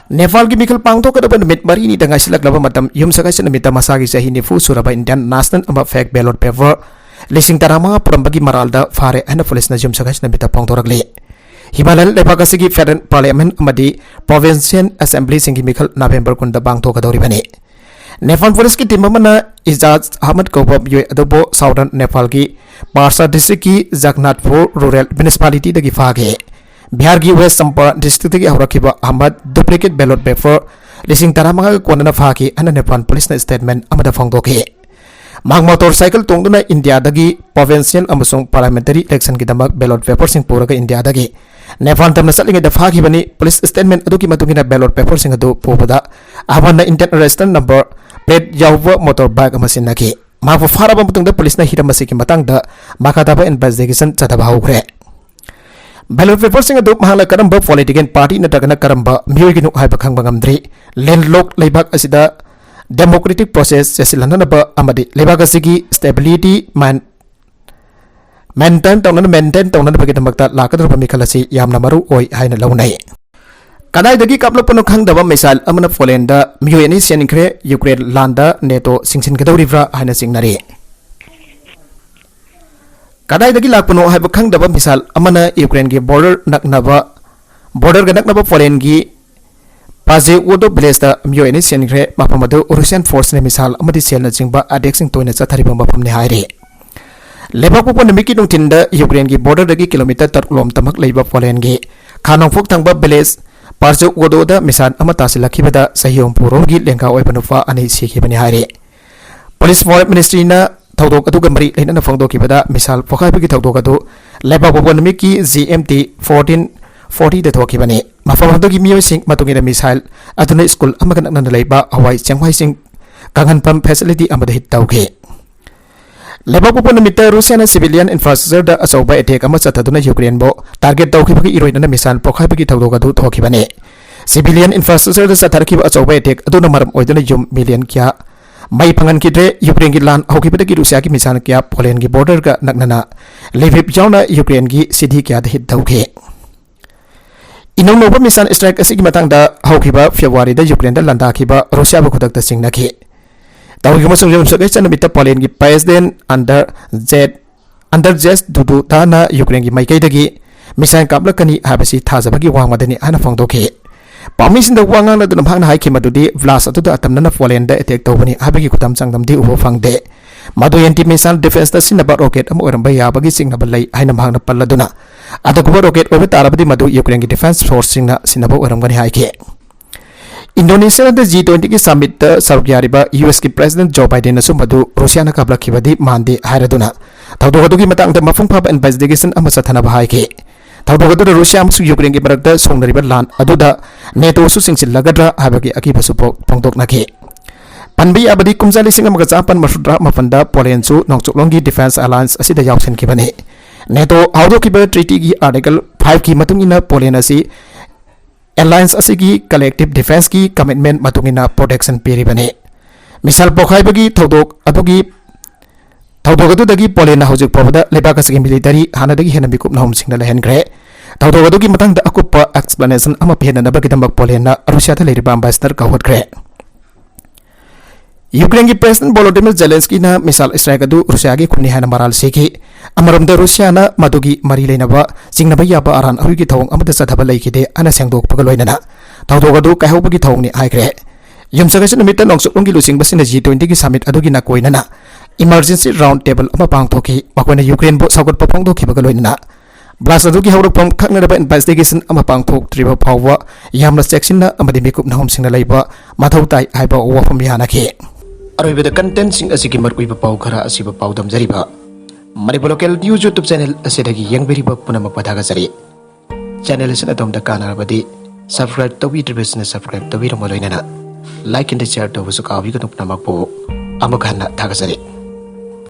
ꯅꯦꯄꯥꯜꯒꯤ ꯃꯤꯈꯜ ꯄꯥꯡꯊꯣꯛꯀꯗꯕ ꯅꯨꯃꯤꯠ ꯃꯔꯤꯅꯤꯗ ꯉꯥꯏꯁꯤꯜꯂꯛꯂꯕ ꯃꯇꯝ ꯌꯨꯝꯁꯀꯩꯁ ꯅꯨꯃꯤꯠꯇ ꯃꯁꯥꯒꯤ ꯆꯍꯤ ꯅꯤꯐꯨ ꯁꯨꯔꯕ ꯏꯟꯗꯤꯌꯟ ꯅꯦꯁꯅꯦꯜ ꯑꯃ ꯐꯦꯛ ꯕꯦꯂꯣꯠ ꯄꯦꯄꯔ ꯂꯤꯁꯤꯡ ꯇꯔꯥꯃꯉꯥ ꯄꯨꯔꯝꯕꯒꯤ ꯃꯔꯥꯜꯗ ꯐꯥꯔꯦ ꯍꯥꯏꯅ ꯄꯨꯂꯤꯁꯅ ꯌꯨꯝꯁꯀꯩꯁ ꯅꯨꯃꯤꯠꯇ ꯐꯣꯡꯗꯣꯔꯛꯂꯤ꯫ ꯍꯤꯃꯥꯂꯌꯟ ꯂꯩꯕꯥꯛ ꯑꯁꯤꯒꯤ ꯐꯦꯗꯔꯦꯜ ꯄꯥꯔꯂꯤꯌꯥꯃꯦꯟ ꯑꯃꯗꯤ ꯄ꯭ꯔꯣꯚꯤꯟꯁꯤꯌꯦꯜ ꯑꯦꯁꯦꯝꯕ꯭ꯂꯤꯁꯤꯡꯒꯤ ꯃꯤꯈꯜ ꯅꯕꯦꯝꯕꯔ ꯀꯨꯟꯗ ꯄꯥꯡꯊꯣꯛꯀꯗꯧꯔꯤꯕꯅꯤ꯫ ꯅꯦꯄꯥꯜ ꯄꯨꯂꯤꯁꯀꯤ ꯇꯤꯝ ꯑꯃꯅ ꯏꯖꯥꯖ ꯑꯍꯃꯗ ꯀꯧꯕ ꯃꯤꯑꯣꯏ ꯑꯗꯨꯕꯨ ꯁꯥꯎꯗꯔꯟ ꯅꯦꯄꯥꯜꯒꯤ ꯄꯥꯔꯁꯥ ꯗꯤꯁꯇ꯭ꯔꯤꯛꯀꯤ ꯖꯒꯅꯥꯊꯄꯨꯔ ꯔꯨꯔꯦꯜ ꯃ꯭ꯌꯨꯅꯤꯁꯤꯄꯥꯂꯤꯇꯤꯗꯒꯤ ꯐꯥꯈꯤ꯫ ꯕꯤꯍꯥꯔꯒꯤ west Champaran ꯗꯤꯁꯇ꯭ꯔꯤꯛꯇꯒꯤ ꯍꯧꯔꯛꯈꯤꯕ Ahmad duplicate ꯕꯦꯂꯣꯠ paper ꯂꯤꯁꯤꯡ ꯇꯔꯥꯃꯉꯥꯒ ꯀꯣꯟꯅꯅ ꯐꯥꯈꯤ ꯍꯥꯏꯅ ꯅꯦꯄꯥꯜ ꯄꯨꯂꯤꯁꯅ ꯁ꯭ꯇꯦꯠꯃꯦꯟ ꯑꯃꯗ ꯐꯣꯡꯗꯣꯛꯈꯤ꯫ ꯃꯍꯥꯛ ꯃꯣꯇꯣꯔ ꯁꯥꯏꯀꯜ ꯇꯣꯡꯗꯨꯅ ꯏꯟꯗꯤꯌꯥꯗꯒꯤ ꯄ꯭ꯔꯣꯚꯤꯟꯁꯤꯌꯦꯜ ꯑꯃꯁꯨꯡ ꯄꯥꯔꯂꯤꯌꯥꯃꯦꯟꯇꯔꯤ ꯏꯂꯦꯛꯁꯟꯒꯤꯗꯃꯛ ꯕꯦꯂꯣꯠ ꯄꯦꯄꯔꯁꯤꯡ ꯄꯨꯔꯒ ꯏꯟꯗꯤꯌꯥꯗꯒꯤ ꯅꯦꯄꯥꯜ ꯇꯝꯅ ꯆꯠꯂꯤꯉꯩꯗ ꯐꯥꯈꯤꯕꯅꯤ꯫ ꯄꯨꯂꯤꯁ ꯁ꯭ꯇꯦꯠꯃꯦꯟ ꯑꯗꯨꯒꯤ ꯃꯇꯨꯡ ꯏꯟꯅ ꯕꯦꯂꯣꯠ ꯄꯦꯄꯔꯁꯤꯡ ꯑꯗꯨ ꯄꯨꯕꯗ ꯑꯍꯃꯗꯅ ꯏꯟꯗꯤꯌꯟ ꯔꯦꯖꯤꯁꯇꯔ ꯅꯝꯕꯔ ꯄ꯭ꯂꯦꯠ ꯌꯥꯎꯕ ꯃꯣꯇꯣꯔ ꯕꯥꯏꯛ ꯑꯃ ꯁꯤꯖꯤꯟꯅꯈꯤ꯫ ꯃꯍꯥꯛꯄꯨ ꯐꯥꯔꯕ ꯃꯇꯨꯡꯗ ꯄꯨꯂꯤꯁꯅ ꯍꯤꯔꯝ ꯑꯁꯤꯒꯤ ꯃꯇꯥꯡꯗ ꯃꯈꯥ ꯇꯥꯕ ꯏꯟꯚꯦꯁꯇꯤꯒꯦꯁꯟ ꯆꯠꯊꯕ ꯍꯧꯈ꯭ꯔꯦ꯫ ꯕꯦꯂꯣꯠ ꯄꯦꯄꯔꯁꯤꯡ ꯑꯗꯨ ꯃꯍꯥꯛꯅ ꯀꯔꯝꯕ ꯄꯣꯂꯤꯇꯤꯀꯦꯜ ꯄꯥꯔꯇꯤ ꯅꯠꯇ꯭ꯔꯒꯅ ꯀꯔꯝꯕ ꯃꯤꯑꯣꯏꯒꯤꯅꯣ ꯍꯥꯏꯕ ꯈꯪꯕ ꯉꯝꯗ꯭ꯔꯤ꯫ ꯂꯦꯟꯂꯣꯛ ꯂꯩꯕꯥꯛ ꯑꯁꯤꯗ ꯗꯦꯃꯣꯀ꯭ꯔꯦꯇꯤꯛ ꯄ꯭ꯔꯣꯁꯦꯁ ꯆꯦꯠꯁꯤꯜꯍꯟꯅꯕ ꯑꯃꯗꯤ ꯂꯩꯕꯥꯛ ꯑꯁꯤꯒꯤ ꯁ꯭ꯇꯦꯕꯤꯂꯤꯇꯤ ꯃꯦꯟ-, ꯃꯦꯟꯇꯦꯟ ꯇꯧꯅꯅ-, ꯃꯦꯟꯇꯦꯟ ꯇꯧꯅꯅꯕꯒꯤꯗꯃꯛꯇ ꯂꯥꯛꯀꯗꯧꯔꯤꯕ ꯃꯤꯈꯜ ꯑꯁꯤ ꯌꯥꯝꯅ ꯃꯔꯨ ꯑꯣꯏ ꯍꯥꯏꯅ ꯂꯧꯅꯩ꯫ ꯀꯗꯥꯏꯗꯒꯤ ꯀꯥꯞꯂꯛꯄꯅꯣ ꯈꯪꯗꯕ ꯃꯤꯁꯥꯏꯜ ꯑꯃꯅ ꯄꯣꯂꯦꯟꯗ ꯃꯤꯑꯣꯏ ꯑꯅꯤ ꯁꯤꯍꯟꯈ꯭ꯔꯦ꯫ ꯌꯨꯀ꯭ꯔꯦꯟ ꯂꯥꯟꯗ ꯅꯦꯇꯣ ꯆꯤꯡꯁꯤꯟꯒꯗꯧꯔꯤꯕ꯭ꯔꯥ ꯍꯥꯏꯅ ꯆꯤꯡꯅꯔꯤ꯫ ꯀꯗꯥꯏꯗꯒꯤ ꯂꯥꯛꯄꯅꯣ ꯍꯥꯏꯕ ꯈꯪꯗꯕ ꯃꯤꯁꯥꯏꯜ ꯑꯃꯅ ꯌꯨꯀ꯭ꯔꯦꯟꯒꯤ ꯕꯣꯔꯗꯔ ꯅꯛꯅꯕ, ꯕꯣꯔꯗꯔꯒ ꯅꯛꯅꯕ ꯄꯣꯂꯦꯟꯒꯤ ꯄꯥꯖꯦꯑꯣꯗꯣ ꯚꯤꯂꯦꯖꯇ ꯃꯤꯑꯣꯏ ꯑꯅꯤ ꯁꯤꯍꯟꯈ꯭ꯔꯦ꯫ ꯃꯐꯝ ꯑꯗꯨ ꯔꯨꯁꯤꯌꯥꯟ ꯐꯣꯔꯁꯅ ꯃꯤꯁꯥꯏꯜ ꯑꯃꯗꯤ ꯁꯦꯜꯅꯆꯤꯡꯕ ꯑꯦꯇꯦꯛꯁꯤꯡ ꯇꯣꯏꯅ ꯆꯠꯊꯔꯤꯕ ꯃꯐꯝꯅꯤ ꯍꯥꯏꯔꯤ꯫ ꯂꯩꯕꯥꯛꯄꯣꯛꯄ ꯅꯨꯃꯤꯠꯀꯤ ꯅꯨꯡꯊꯤꯟꯗ ꯌꯨꯀ꯭ꯔꯦꯟꯒꯤ ꯕꯣꯔꯗꯔꯗꯒꯤ ꯀꯤꯂꯣꯃꯤꯇꯔ ꯇꯔꯨꯛ ꯂꯣꯝꯇꯃꯛ ꯂꯩꯕ ꯄꯣꯂꯦꯟꯒꯤ ꯈꯥ ꯅꯣꯡꯄꯣꯛ ꯊꯪꯕ ꯚꯤꯂꯦꯖ ꯄꯥꯔꯖꯣꯛ ꯋꯣꯗꯣꯗ ꯃꯤꯁꯥꯏꯜ ꯑꯃ ꯇꯥꯁꯤꯜꯂꯛꯈꯤꯕꯗ ꯆꯍꯤ ꯍꯨꯝꯐꯨ ꯔꯣꯝꯒꯤ ꯂꯦꯡꯒꯥ ꯑꯣꯏꯕ ꯅꯨꯄꯥ ꯑꯅꯤ ꯁꯤꯈꯤꯕꯅꯤ ꯍꯥꯏꯔꯤ꯫ ꯄꯨꯂꯤꯁ ꯐꯣꯔꯦꯟ ꯃꯤꯅꯤꯁꯇ꯭ꯔꯤꯅ ꯊꯧꯗꯣꯛ ꯑꯗꯨꯒ ꯃꯔꯤ ꯂꯩꯅꯅ ꯐꯣꯡꯗꯣꯛꯈꯤꯕꯗ ꯃꯤꯁꯥꯏꯜ ꯄꯣꯈꯥꯏꯕꯒꯤ ꯊꯧꯗꯣꯛ ꯑꯗꯨ ꯂꯩꯕꯥꯛ ꯄꯣꯛꯄ ꯅꯨꯃꯤꯠꯀꯤ ꯖꯤ ꯑꯦꯝ ꯇꯤ ꯐꯣꯔꯇꯤꯟ ꯐꯣꯔꯇꯤꯗ ꯊꯣꯛꯈꯤꯕꯅꯤ꯫ ꯃꯐꯝ ꯑꯗꯨꯒꯤ ꯃꯤꯑꯣꯏꯁꯤꯡ ꯃꯇꯨꯡ ꯏꯟꯅ ꯃꯤꯁꯥꯏꯜ ꯑꯗꯨꯅ ꯁ꯭ꯀꯨꯜ ꯑꯃꯒ ꯅꯛꯅꯅ ꯂꯩꯕ ꯍꯋꯥꯏ ꯆꯦꯡꯋꯥꯏꯁꯤꯡ ꯀꯪꯍꯟꯐꯝ ꯐꯦꯁꯤꯂꯤꯇꯤ ꯑꯃꯗ ꯍꯤꯠ ꯇꯧꯈꯤ꯫ ꯂꯩꯕꯥꯛ ꯄꯣꯛꯄ ꯅꯨꯃꯤꯠꯇ ꯔꯨꯁꯤꯌꯥꯅ civilian infrastructure ꯗ ꯑꯆꯧꯕ attack ꯑꯃ ꯆꯠꯊꯗꯨꯅ ꯌꯨꯀ꯭ꯔꯦꯟꯕꯨ target ꯇꯧꯈꯤꯕꯒꯤ ꯏꯔꯣꯏꯅꯅ missile ꯄꯣꯈꯥꯏꯕꯒꯤ ꯊꯧꯗꯣꯛ ꯑꯗꯨ ꯊꯣꯛꯈꯤꯕꯅꯤ꯫ Civilian infrastructure ꯗ ꯆꯠꯊꯔꯛꯈꯤꯕ ꯑꯆꯧꯕ attack ꯑꯗꯨꯅ ꯃꯔꯝ ꯑꯣꯏꯗꯨꯅ ꯌꯨꯝ million ꯀꯌꯥ ꯃꯩ ꯐꯪꯍꯟꯈꯤꯗ꯭ꯔꯦ꯫ ꯌꯨꯀ꯭ꯔꯦꯟꯒꯤ ꯂꯥꯟ ꯍꯧꯈꯤꯕꯗꯒꯤ ꯔꯨꯁꯤꯌꯥꯒꯤ missile ꯀꯌꯥ ꯄꯣꯂꯦꯟꯒꯤ border ꯒ ꯅꯛꯅꯅ Lviv ꯌꯥꯎꯅ ꯌꯨꯀ꯭ꯔꯦꯟꯒꯤ city ꯀꯌꯥꯗ hit ꯇꯧꯈꯤ꯫ ꯏꯅꯧꯅꯧꯕ missile strike ꯑꯁꯤꯒꯤ ꯃꯇꯥꯡꯗ ꯍꯧꯈꯤꯕ February ꯗ ꯌꯨꯀ꯭ꯔꯦꯟꯗ ꯂꯥꯟꯗꯥꯈꯤꯕ ꯔꯨꯁꯤꯌꯥꯕꯨ ꯈꯨꯗꯛꯇ ꯆꯤꯡꯅꯈꯤ꯫ ꯇꯧꯈꯤꯕ ꯑꯃꯁꯨꯡ ꯌꯨꯝꯁꯀꯩꯆ ꯅꯨꯃꯤꯠꯇ ꯄꯣꯂꯦꯟꯒꯤ President Andrzej Andrzej Duda ꯅ ꯌꯨꯀ꯭ꯔꯦꯟꯒꯤ ꯃꯥꯏꯀꯩꯗꯒꯤ missile ꯀꯥꯞꯂꯛꯀꯅꯤ ꯍꯥꯏꯕꯁꯤ ꯊꯥꯖꯕꯒꯤ ꯋꯥꯡꯃꯗꯅꯤ ꯍꯥꯏꯅ ꯐꯣꯡꯗꯣꯛꯈꯤ꯫ ꯄꯥꯎꯃꯤꯁꯤꯡꯗ ꯋꯥ ꯉꯥꯡꯅꯗꯨꯅ ꯃꯍꯥꯛꯅ ꯍꯥꯏꯈꯤ ꯃꯗꯨꯗꯤ blast ꯑꯗꯨꯗ ꯑꯇꯝꯅꯅ ꯄꯣꯂꯦꯟꯗ attack ꯇꯧꯕꯅꯤ ꯍꯥꯏꯕꯒꯤ ꯈꯨꯗꯝ ꯆꯥꯡꯗꯝꯗꯤ ꯎꯕ ꯐꯪꯗꯦ꯫ ꯃꯗꯨ anti missile defense ꯇ ꯁꯤꯖꯤꯟꯅꯕ rocket ꯑꯃ ꯑꯣꯏꯔꯝꯕ ꯌꯥꯕꯒꯤ ꯆꯤꯡꯅꯕ ꯂꯩ ꯍꯥꯏꯅ ꯃꯍꯥꯛꯅ ꯄꯜꯂꯗꯨꯅ, ꯑꯗꯨꯒꯨꯝꯕ rocket ꯑꯣꯏꯕ ꯇꯥꯔꯕꯗꯤ ꯃꯗꯨ ꯌꯨꯀ꯭ꯔꯦꯟꯒꯤ defense force ꯁꯤꯡꯅ ꯁꯤꯖꯤꯟꯅꯕ ꯑꯣꯏꯔꯝꯒꯅꯤ ꯍꯥꯏꯈꯤ꯫ ꯏꯟꯗꯣꯅꯦꯁꯤꯌꯥꯗ G twenty ꯒꯤ summit ꯇ ꯁꯔꯨꯛ ꯌꯥꯔꯤꯕ ꯌꯨ ꯑꯦꯁ ꯀꯤ President Joe Biden ꯅꯁꯨ ꯃꯗꯨ ꯔꯨꯁꯤꯌꯥꯅ ꯀꯥꯞꯂꯛꯈꯤꯕꯗꯤ ꯃꯥꯟꯗꯦ ꯍꯥꯏꯔꯗꯨꯅ, ꯊꯧꯗꯣꯛ ꯑꯗꯨꯒꯤ ꯃꯇꯥꯡꯗ ꯃꯄꯨꯡ ꯐꯥꯕ investigation ꯑꯃ ꯆꯠꯊꯅꯕ ꯍꯥꯏꯈꯤ꯫ ꯊꯧꯗꯣꯛ ꯑꯗꯨꯗ ꯔꯨꯁꯤꯌꯥ ꯑꯃꯁꯨꯡ ꯌꯨꯀ꯭ꯔꯦꯟꯒꯤ ꯃꯔꯛꯇ ꯁꯣꯡꯅꯔꯤꯕ ꯂꯥꯟ ꯑꯗꯨꯗ ꯅꯦꯇꯣꯁꯨ ꯆꯤꯡꯁꯤꯜꯂꯒꯗ꯭ꯔꯥ ꯍꯥꯏꯕꯒꯤ ꯑꯀꯤꯕꯁꯨ ꯄꯣꯛ-, ꯐꯣꯡꯗꯣꯛꯅꯈꯤ꯫ ꯄꯟꯕ ꯌꯥꯕꯗꯤ ꯀꯨꯝꯖꯥ ꯂꯤꯁꯤꯡ ꯑꯃꯒ ꯆꯥꯃꯥꯄꯟ ꯃꯔꯤꯐꯨꯇꯔꯥ ꯃꯥꯄꯟꯗ ꯄꯣꯂꯦꯟꯁꯨ ꯅꯣꯡꯆꯨꯞꯂꯣꯝꯒꯤ defense alliance ꯑꯁꯤꯗ ꯌꯥꯎꯁꯤꯟꯈꯤꯕꯅꯤ꯫ ꯅꯦꯇꯣ ꯍꯧꯗꯣꯛꯈꯤꯕ treaty ꯒꯤ article five ꯀꯤ ꯃꯇꯨꯡ ꯏꯟꯅ ꯄꯣꯂꯦꯟ ꯑꯁꯤ alliance ꯑꯁꯤꯒꯤ collective defense ꯀꯤ commitment ꯃꯇꯨꯡ ꯏꯟꯅ protection ꯄꯤꯔꯤꯕꯅꯤ꯫ Missile ꯄꯣꯈꯥꯏꯕꯒꯤ ꯊꯧꯗꯣꯛ ꯑꯗꯨꯒꯤ, ꯊꯧꯗꯣꯛ ꯑꯗꯨꯗꯒꯤ ꯄꯣꯂꯦꯟꯅ ꯍꯧꯖꯤꯛ ꯐꯥꯎꯕꯗ ꯂꯩꯕꯥꯛ ꯑꯁꯤꯒꯤ military ꯍꯥꯟꯅꯗꯒꯤ ꯍꯦꯟꯅ ꯃꯤꯀꯨꯞ ꯅꯍꯨꯝꯁꯤꯡꯅ ꯂꯩꯍꯟꯈ꯭ꯔꯦ꯫ ꯊꯧꯗꯣꯛ ꯑꯗꯨꯒꯤ ꯃꯇꯥꯡꯗ ꯑꯀꯨꯞꯄ explanation ꯑꯃ ꯄꯤꯍꯟꯅꯅꯕꯒꯤꯗꯃꯛ ꯄꯣꯂꯦꯟꯅ ꯔꯨꯁꯤꯌꯥꯗ ꯂꯩꯔꯤꯕ ambassador ꯀꯧꯈꯠꯈ꯭ꯔꯦ꯫ ꯌꯨꯀ꯭ꯔꯦꯟꯒꯤ President Volodymyr Zelensky ꯅ missile strike ꯑꯗꯨ ꯔꯨꯁꯤꯌꯥꯒꯤ ꯈꯨꯠꯅꯤ ꯍꯥꯏꯅ ꯃꯔꯥꯜ ꯁꯤꯈꯤ꯫ ꯑꯃꯔꯣꯝꯗ ꯔꯨꯁꯤꯌꯥꯅ ꯃꯗꯨꯒꯤ ꯃꯔꯤ ꯂꯩꯅꯕ ꯆꯤꯡꯅꯕ ꯌꯥꯕ ꯑꯔꯥꯟ ꯑꯔꯨꯏꯒꯤ ꯊꯧꯑꯣꯡ ꯑꯃꯠꯇ ꯆꯠꯊꯕ ꯂꯩꯈꯤꯗꯦ ꯍꯥꯏꯅ ꯁꯦꯡꯗꯣꯛꯄꯒ ꯂꯣꯏꯅꯅ ꯊꯧꯗꯣꯛ ꯑꯗꯨ ꯀꯥꯏꯍꯧꯕꯒꯤ ꯊꯧꯑꯣꯡꯅꯤ ꯍꯥꯏꯈ꯭ꯔꯦ꯫ ꯌꯨꯝꯁꯀꯩꯆ ꯅꯨꯃꯤꯠꯇ ꯅꯣꯡꯆꯨꯞꯂꯣꯝꯒꯤ ꯂꯨꯆꯤꯡꯕꯁꯤꯡꯅ G twenty ꯒꯤ summit ꯑꯗꯨꯒꯤ ꯅꯥꯀꯣꯏꯅꯅ emergency round table ꯑꯃ ꯄꯥꯡꯊꯣꯛꯈꯤ꯫ ꯃꯈꯣꯏꯅ ꯌꯨꯀ꯭ꯔꯦꯟꯕꯨ ꯁꯧꯒꯠꯄ ꯐꯣꯡꯗꯣꯛꯈꯤꯕꯒ ꯂꯣꯏꯅꯅ blast ꯑꯗꯨꯒꯤ ꯍꯧꯔꯛꯐꯝ ꯈꯪꯅꯅꯕ investigation ꯑꯃ ꯄꯥꯡꯊꯣꯛꯇ꯭ꯔꯤꯕ ꯐꯥꯎꯕ ꯌꯥꯝꯅ ꯆꯦꯛꯁꯤꯟꯅ ꯑꯃꯗꯤ ꯃꯤꯀꯨꯞ ꯅꯍꯨꯝꯁꯤꯡꯅ ꯂꯩꯕ ꯃꯊꯧ ꯇꯥꯏ ꯍꯥꯏꯕ ꯋꯥꯐꯝ ꯌꯥꯅꯈꯤ꯫ ꯑꯔꯣꯏꯕꯗ content ꯁꯤꯡ ꯑꯁꯤꯒꯤ ꯃꯔꯨꯑꯣꯏꯕ ꯄꯥꯎ ꯈꯔ ꯑꯁꯤꯕꯨ ꯄꯥꯎꯗꯝꯖꯔꯤꯕ Manipur Local News YouTube channel ꯑꯁꯤꯗꯒꯤ ꯌꯦꯡꯕꯤꯔꯤꯕ ꯄꯨꯝꯅꯃꯛꯄꯨ ꯊꯥꯒꯠꯆꯔꯤ꯫ Channel ꯑꯁꯤꯅ ꯑꯗꯣꯝꯗ ꯀꯥꯟꯅꯔꯕꯗꯤ subscribe ꯇꯧꯕꯤꯗ꯭ꯔꯤꯕꯁꯤꯡꯅ subscribe ꯇꯧꯕꯤꯔꯝꯕ ꯂꯣꯏꯅꯅ like and share ꯇꯧꯕꯁꯨ ꯀꯥꯎꯕꯤꯒꯅꯨ꯫ ꯄꯨꯝꯅꯃꯛꯄꯨ ꯑꯃꯨꯛ ꯍꯟꯅ ꯊꯥꯒꯠꯆꯔꯤ꯫